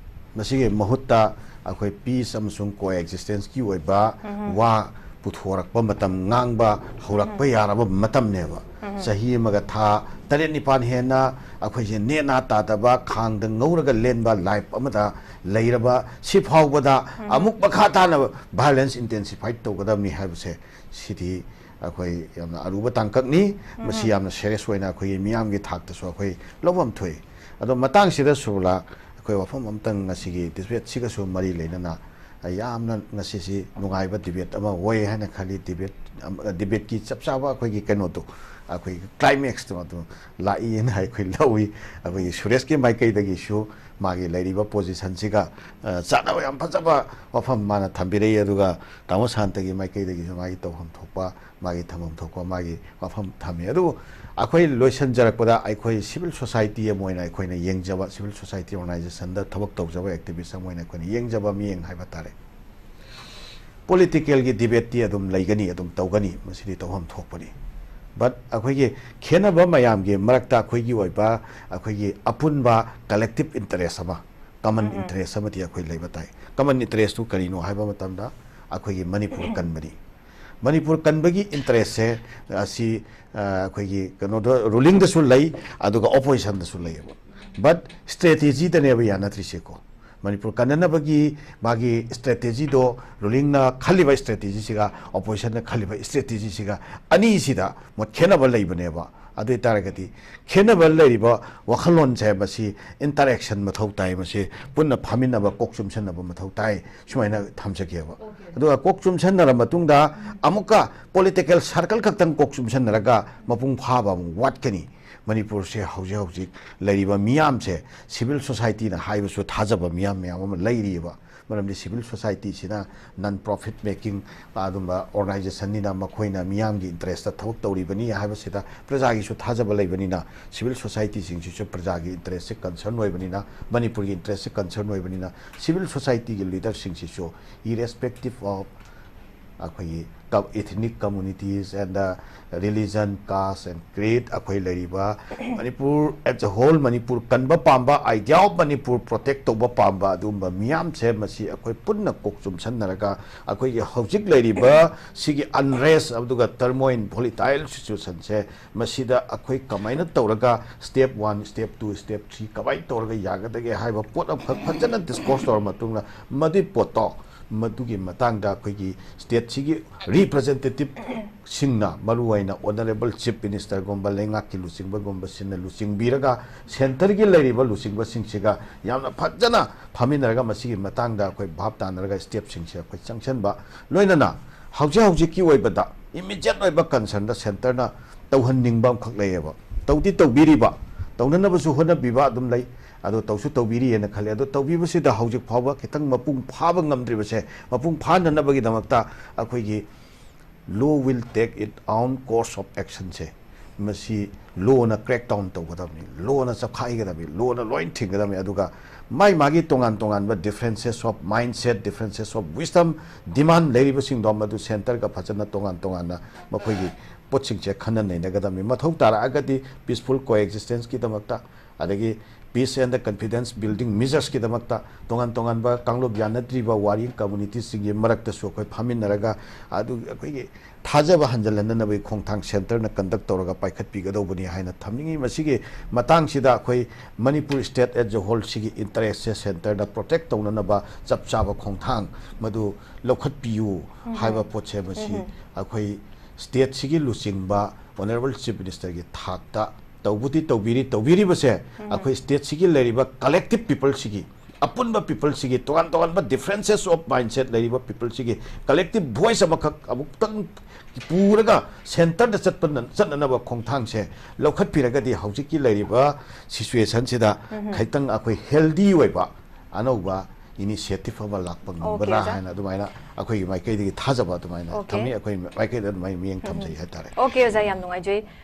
ꯃꯁꯤꯒꯤ ꯃꯍꯨꯠꯇ ꯑꯩꯈꯣꯏ peace ꯑꯃꯁꯨꯡ coexistence ꯀꯤ ꯑꯣꯏꯕ ꯎꯝ꯫ ꯋꯥ ꯄꯨꯊꯣꯔꯛꯄ ꯃꯇꯝ, ꯉꯥꯡꯕ ꯍꯧꯔꯛꯄ ꯎꯝ꯫ ꯌꯥꯔꯕ ꯃꯇꯝꯅꯦꯕ꯫ ꯎꯝ꯫ ꯆꯍꯤ ꯑꯃꯒ ꯊꯥ ꯇꯔꯦꯠ ꯅꯤꯄꯥꯟ ꯍꯦꯟꯅ ꯑꯩꯈꯣꯏꯁꯦ ꯅꯦꯅꯥ ꯇꯥꯗꯕ, ꯈꯥꯡꯗ ꯉꯧꯔꯒ ꯂꯦꯟꯕ life ꯑꯃꯗ ꯂꯩꯔꯕ ꯁꯤ ꯐꯥꯎꯕꯗ ꯎꯝ꯫ ꯑꯃꯨꯛ ꯃꯈꯥ ꯇꯥꯅ violence intensify ꯇꯧꯒꯗꯕꯅꯤ ꯍꯥꯏꯕꯁꯦ ꯁꯤꯗꯤ ꯑꯩꯈꯣꯏ ꯌꯥꯝꯅ ꯑꯔꯨꯕ ꯇꯥꯡꯀꯛꯅꯤ꯫ ꯃꯁꯤ ꯎꯝ꯫ ꯌꯥꯝꯅ serious ꯑꯣꯏꯅ ꯑꯩꯈꯣꯏꯒꯤ ꯃꯤꯌꯥꯝꯒꯤ ꯊꯥꯛꯇꯁꯨ ꯑꯩꯈꯣꯏ ꯂꯧꯐꯝ ꯊꯣꯛꯏ꯫ ꯑꯗꯣ ꯃꯇꯥꯡꯁꯤꯗ ꯁꯨꯔꯂꯥ, ꯑꯩꯈꯣꯏ ꯋꯥꯐꯝ ꯑꯃꯇꯪ ꯉꯁꯤꯒꯤ debate ꯁꯤꯒꯁꯨ ꯃꯔꯤ ꯂꯩꯅꯅ ꯌꯥꯝꯅ ꯉꯁꯤꯁꯤ ꯅꯨꯡꯉꯥꯏꯕ debate ꯑꯃ ꯑꯣꯏ ꯍꯥꯏꯅ ꯈꯜꯂꯤ꯫ Debate ꯑꯃ, debate ꯀꯤ ꯆꯞ ꯆꯥꯕ ꯑꯩꯈꯣꯏꯒꯤ ꯀꯩꯅꯣꯗꯣ, ꯑꯩꯈꯣꯏꯒꯤ climax ꯇꯣ ꯑꯗꯨ ꯂꯥꯛꯏꯅ ꯑꯩꯈꯣꯏ ꯂꯧꯏ꯫ ꯑꯩꯈꯣꯏꯒꯤ ꯁꯨꯔꯦꯁꯀꯤ ꯃꯥꯏꯀꯩꯗꯒꯤꯁꯨ ꯃꯥꯒꯤ ꯂꯩꯔꯤꯕ position ꯁꯤꯒ, ꯑ, ꯆꯥꯟꯅꯕ ꯌꯥꯝ ꯐꯖꯕ ꯋꯥꯐꯝ ꯃꯥꯅ ꯊꯝꯕꯤꯔꯛꯏ꯫ ꯑꯗꯨꯒ ꯇꯥꯃꯣ ꯁꯥꯟꯇꯒꯤ ꯃꯥꯏꯀꯩꯗꯒꯤꯁꯨ ꯃꯥꯒꯤ ꯇꯧꯐꯝ ꯊꯣꯛꯄ, ꯃꯥꯒꯤ ꯊꯝꯐꯝ ꯊꯣꯛꯄ ꯃꯥꯒꯤ ꯋꯥꯐꯝ ꯊꯝꯃꯤ꯫ ꯑꯗꯨꯕꯨ ꯑꯩꯈꯣꯏ ꯂꯣꯏꯁꯤꯟꯖꯔꯛꯄꯗ ꯑꯩꯈꯣꯏ civil society ꯑꯃ ꯑꯣꯏꯅ ꯑꯩꯈꯣꯏꯅ ꯌꯦꯡꯖꯕ, civil society organization ꯗ ꯊꯕꯛ ꯇꯧꯖꯕ activist ꯑꯃ ꯑꯣꯏꯅ ꯑꯩꯈꯣꯏꯅ ꯌꯦꯡꯖꯕ ꯃꯤꯠꯌꯦꯡ ꯍꯥꯏꯕ ꯇꯥꯔꯦ꯫ Political ꯒꯤ debate ꯇꯤ ꯑꯗꯨꯝ ꯂꯩꯒꯅꯤ, ꯑꯗꯨꯝ ꯇꯧꯒꯅꯤ, ꯃꯁꯤꯗꯤ ꯇꯧꯐꯝ ꯊꯣꯛꯄꯅꯤ꯫ But ꯑꯩꯈꯣꯏꯒꯤ ꯈꯦꯠꯅꯕ ꯃꯌꯥꯝꯒꯤ ꯃꯔꯛꯇ ꯑꯩꯈꯣꯏꯒꯤ ꯑꯣꯏꯕ, ꯑꯩꯈꯣꯏꯒꯤ ꯑꯄꯨꯟꯕ collective interest ꯑꯃ, common interest ꯑꯃꯗꯤ ꯑꯩꯈꯣꯏ ꯂꯩꯕ ꯇꯥꯏ꯫ Common interest ꯇꯨ ꯀꯔꯤꯅꯣ ꯍꯥꯏꯕ ꯃꯇꯝꯗ, ꯑꯩꯈꯣꯏꯒꯤ ꯃꯅꯤꯄꯨꯔ ꯀꯟꯕꯅꯤ꯫ ꯃꯅꯤꯄꯨꯔ ꯀꯟꯕꯒꯤ interest ꯁꯦ ꯑꯁꯤ, ꯑ, ꯑꯩꯈꯣꯏꯒꯤ ꯀꯩꯅꯣꯗ, ruling ꯗꯁꯨ ꯂꯩ, ꯑꯗꯨꯒ opposition ꯗꯁꯨ ꯂꯩꯌꯦꯕ꯫ But strategy ꯗꯅꯦꯕ ꯌꯥꯅꯗ꯭ꯔꯤꯁꯦꯀꯣ꯫ ꯃꯅꯤꯄꯨꯔ ꯀꯟꯅꯅꯕꯒꯤ ꯃꯥꯒꯤ strategy ꯗꯣ, ruling ꯅ ꯈꯜꯂꯤꯕ strategy ꯁꯤꯒ opposition ꯅ ꯈꯜꯂꯤꯕ strategy ꯁꯤꯒ, ꯑꯅꯤꯁꯤꯗ ꯃꯣꯠ ꯈꯦꯠꯅꯕ ꯂꯩꯕꯅꯦꯕ꯫ ꯑꯗꯨ ꯑꯣꯏꯇꯥꯔꯒꯗꯤ ꯈꯦꯠꯅꯕ ꯂꯩꯔꯤꯕ ꯋꯥꯈꯜꯂꯣꯟꯁꯦ, ꯃꯁꯤ interaction ꯃꯊꯧ ꯇꯥꯏ, ꯃꯁꯤ ꯄꯨꯟꯅ ꯐꯝꯃꯤꯟꯅꯕ, ꯀꯣꯛ ꯆꯨꯝꯁꯟꯅꯕ ꯃꯊꯧ ꯇꯥꯏ, ꯁꯨꯃꯥꯏꯅ ꯊꯝꯖꯒꯦꯕ꯫ ꯑꯗꯨꯒ ꯀꯣꯛ ꯆꯨꯝꯁꯟꯅꯔ ꯃꯇꯨꯡꯗ ꯑꯃꯨꯛꯀ political circle ꯈꯛꯇꯪ ꯀꯣꯛ ꯆꯨꯝꯁꯟꯅꯔꯒ ꯃꯄꯨꯡ ꯐꯥꯕ ꯑꯃꯨꯛ ꯋꯥꯠꯀꯅꯤ꯫ ꯃꯅꯤꯄꯨꯔꯁꯦ ꯍꯧꯖꯤꯛ ꯍꯧꯖꯤꯛ ꯂꯩꯔꯤꯕ ꯃꯤꯌꯥꯝꯁꯦ, civil society ꯅ ꯍꯥꯏꯕꯁꯨ ꯊꯥꯖꯕ ꯃꯤꯌꯥꯝ ꯃꯌꯥꯝ ꯑꯃ ꯂꯩꯔꯤꯑꯕ꯫ ꯃꯔꯝꯗꯤ civil society ꯁꯤꯅ non profit making ꯑꯗꯨꯝꯕ organization ꯅꯤꯅ, ꯃꯈꯣꯏꯅ ꯃꯤꯌꯥꯝꯒꯤ interest ꯇ ꯊꯕꯛ ꯇꯧꯔꯤꯕꯅꯤ ꯍꯥꯏꯕꯁꯤꯗ ꯄ꯭ꯔꯖꯥꯒꯤꯁꯨ ꯊꯥꯖꯕ ꯂꯩꯕꯅꯤꯅ, civil society ꯁꯤꯡꯁꯤꯁꯨ ꯄ꯭ꯔꯖꯥꯒꯤ interest ꯁꯦ concern ꯑꯣꯏꯕꯅꯤꯅ, ꯃꯅꯤꯄꯨꯔꯒꯤ interest ꯁꯦ concern ꯑꯣꯏꯕꯅꯤꯅ, civil society ꯒꯤ leader ꯁꯤꯡꯁꯤꯁꯨ, irrespective of ꯑꯩꯈꯣꯏꯒꯤ ethnic communities and religion, caste and creed, ꯑꯩꯈꯣꯏ ꯂꯩꯔꯤꯕ Manipur as a whole, Manipur ꯀꯟꯕ ꯄꯥꯝꯕ, idea of ꯃꯅꯤꯄꯨꯔ protect ꯇꯧꯕ ꯄꯥꯝꯕ ꯑꯗꯨꯒꯨꯝꯕ ꯃꯤꯌꯥꯝꯁꯦ, ꯃꯁꯤ ꯑꯩꯈꯣꯏ ꯄꯨꯟꯅ ꯀꯣꯛ ꯆꯨꯝꯁꯟꯅꯔꯒ, ꯑꯩꯈꯣꯏꯒꯤ ꯍꯧꯖꯤꯛ ꯂꯩꯔꯤꯕ ꯁꯤꯒꯤ unrest ꯑꯗꯨꯒ turmoil, volatile situation ꯁꯦ, ꯃꯁꯤꯗ ꯑꯩꯈꯣꯏ ꯀꯃꯥꯏꯅ ꯇꯧꯔꯒ step one, step two, step three ꯀꯃꯥꯏꯅ ꯇꯧꯔꯒ ꯌꯥꯒꯗꯒꯦ ꯍꯥꯏꯕ ꯄꯣꯠ ꯑꯃꯈꯛ ꯐꯖꯅ discuss ꯇꯧꯔ ꯃꯇꯨꯡꯗ, ꯃꯗꯨꯒꯤ ꯄꯣꯠꯇꯣ, ꯃꯗꯨꯒꯤ ꯃꯇꯥꯡꯗ ꯑꯩꯈꯣꯏꯒꯤ state ꯁꯤꯒꯤ representative ꯁꯤꯡꯅ, ꯃꯔꯨꯑꯣꯏꯅ Honourable Chief Minister ꯒꯨꯝꯕ, ꯂꯩꯉꯥꯛꯀꯤ ꯂꯨꯆꯤꯡꯕꯒꯨꯝꯕꯁꯤꯡꯅ ꯂꯨꯆꯤꯡꯕꯤꯔꯒ, centre ꯒꯤ ꯂꯩꯔꯤꯕ ꯂꯨꯆꯤꯡꯕꯁꯤꯡꯁꯤꯒ ꯌꯥꯝꯅ ꯐꯖꯅ ꯐꯝꯃꯤꯟꯅꯔꯒ, ꯃꯁꯤꯒꯤ ꯃꯇꯥꯡꯗ ꯑꯩꯈꯣꯏ ꯚꯥꯞ ꯇꯥꯅꯔꯒ step ꯁꯤꯡꯁꯦ ꯑꯩꯈꯣꯏ ꯆꯪꯁꯤꯟꯕ, ꯂꯣꯏꯅꯅ ꯍꯧꯖꯤꯛ ꯍꯧꯖꯤꯛꯀꯤ ꯑꯣꯏꯕꯗ immediate ꯑꯣꯏꯕ concern ꯗ centre ꯅ ꯇꯧꯍꯟꯅꯤꯡꯕ ꯑꯃꯈꯛ ꯂꯩꯌꯦꯕ꯫ ꯇꯧꯗꯤ ꯇꯧꯕꯤꯔꯤꯕ, ꯇꯧꯅꯅꯕꯁꯨ ꯍꯣꯠꯅꯕꯤꯕ ꯑꯗꯨꯝ ꯂꯩ, ꯑꯗꯣ ꯇꯧꯁꯨ ꯇꯧꯕꯤꯔꯤꯑꯅ ꯈꯜꯂꯦ꯫ ꯑꯗꯣ ꯇꯧꯕꯤꯕꯁꯤꯗ ꯍꯧꯖꯤꯛ ꯐꯥꯎꯕ ꯈꯤꯇꯪ ꯃꯄꯨꯡ ꯐꯥꯕ ꯉꯝꯗ꯭ꯔꯤꯕꯁꯦ, ꯃꯄꯨꯡ ꯐꯥꯅꯅꯕꯒꯤꯗꯃꯛꯇ ꯑꯩꯈꯣꯏꯒꯤ law will take it own course of action ꯁꯦ, ꯃꯁꯤ ꯂꯣꯅ crack down ꯇꯧꯒꯗꯕꯅꯤ, ꯂꯣꯅ ꯆꯞꯈꯥꯏꯒꯗꯕꯅꯤ, ꯂꯣꯅ ꯂꯣꯏ ꯊꯤꯡꯒꯗꯕꯅꯤ꯫ ꯑꯗꯨꯒ ꯃꯥꯏ ꯃꯥꯒꯤ ꯇꯣꯉꯥꯟ ꯇꯣꯉꯥꯟꯕ differences of mindset, differences of wisdom, demand ꯂꯩꯔꯤꯕꯁꯤꯡꯗꯣ ꯃꯗꯨ centreꯒ ꯐꯖꯅ ꯇꯣꯉꯥꯟ ꯇꯣꯉꯥꯟꯅ ꯃꯈꯣꯏꯒꯤ ꯄꯣꯠꯁꯤꯡꯁꯦ ꯈꯟꯅ ꯅꯩꯅꯒꯗꯕꯅꯤ꯫ ꯃꯊꯧ ꯇꯥꯔꯛꯑꯒꯗꯤ peaceful coexistenceꯀꯤꯗꯃꯛꯇ, ꯑꯗꯒꯤ peace and confidence building measuresꯀꯤꯗꯃꯛꯇ ꯇꯣꯉꯥꯟ ꯇꯣꯉꯥꯟꯕ ꯀꯥꯡꯂꯨꯞ ꯌꯥꯅꯗ꯭ꯔꯤꯕ warring communityꯁꯤꯡꯒꯤ ꯃꯔꯛꯇꯁꯨ ꯑꯩꯈꯣꯏ ꯐꯝꯃꯤꯟꯅꯔꯒ ꯑꯗꯨ ꯑꯩꯈꯣꯏꯒꯤ ꯊꯥꯖꯕ ꯍꯟꯖꯤꯜꯍꯟꯅꯕꯒꯤ ꯈꯣꯡꯊꯥꯡ centreꯅ conduct ꯇꯧꯔꯒ ꯄꯥꯏꯈꯠꯄꯤꯒꯗꯧꯕꯅꯤ ꯍꯥꯏꯅ ꯊꯝꯅꯤꯡꯏ꯫ ꯃꯁꯤꯒꯤ ꯃꯇꯥꯡꯁꯤꯗ ꯑꯩꯈꯣꯏ Manipur state as a wholeꯁꯤꯒꯤ interestꯁꯦ centreꯅ protect ꯇꯧꯅꯅꯕ ꯆꯞ ꯆꯥꯕ ꯈꯣꯡꯊꯥꯡ ꯃꯗꯨ ꯂꯧꯈꯠꯄꯤꯌꯨ ꯍꯥꯏꯕ ꯄꯣꯠꯁꯦ ꯃꯁꯤ ꯑꯩꯈꯣꯏ stateꯁꯤꯒꯤ ꯂꯨꯆꯤꯡꯕ Honourable Chief Ministerꯒꯤ ꯊꯥꯛꯇ ꯇꯧꯕꯨꯗꯤ ꯇꯧꯕꯤꯔꯤ꯫ ꯇꯧꯕꯤꯔꯤꯕꯁꯦ ꯑꯩꯈꯣꯏ stateꯁꯤꯒꯤ ꯂꯩꯔꯤꯕ collective peopleꯁꯤꯒꯤ, ꯑꯄꯨꯟꯕ peopleꯁꯤꯒꯤ, ꯇꯣꯉꯥꯟ ꯇꯣꯉꯥꯟꯕ differences of mindset ꯂꯩꯔꯤꯕ peopleꯁꯤꯒꯤ collective voice ꯑꯃꯈꯛ ꯑꯃꯨꯛꯇꯪ ꯄꯨꯔꯒ centreꯗ ꯆꯠꯄ, ꯆꯠꯅꯅꯕ ꯈꯣꯡꯊꯥꯡꯁꯦ ꯂꯧꯈꯠꯄꯤꯔꯒꯗꯤ ꯍꯧꯖꯤꯛꯀꯤ ꯂꯩꯔꯤꯕ situationꯁꯤꯗ ꯈꯤꯇꯪ ꯑꯩꯈꯣꯏ healthy ꯑꯣꯏꯕ ꯑꯅꯧꯕ initiative ꯑꯃ ꯂꯥꯛꯄ ꯉꯝꯒꯗ꯭ꯔꯥ ꯑꯣꯖꯥ꯫ ꯍꯥꯏꯅ ꯑꯗꯨꯃꯥꯏꯅ ꯑꯩꯈꯣꯏꯒꯤ ꯃꯥꯏꯀꯩꯗꯒꯤ ꯊꯥꯖꯕ ꯑꯗꯨꯃꯥꯏꯅ ꯑꯣꯀꯦ꯫ ꯊꯝꯃꯤ꯫ ꯑꯩꯈꯣꯏ ꯃꯥꯏꯀꯩꯗ ꯑꯗꯨꯃꯥꯏꯅ ꯃꯤꯠꯌꯦꯡ ꯊꯝꯖꯩ ꯍꯥꯏꯇꯥꯔꯦ꯫ ꯑꯣꯀꯦ ꯑꯣꯖꯥ, ꯌꯥꯝ ꯅꯨꯡꯉꯥꯏꯖꯩ꯫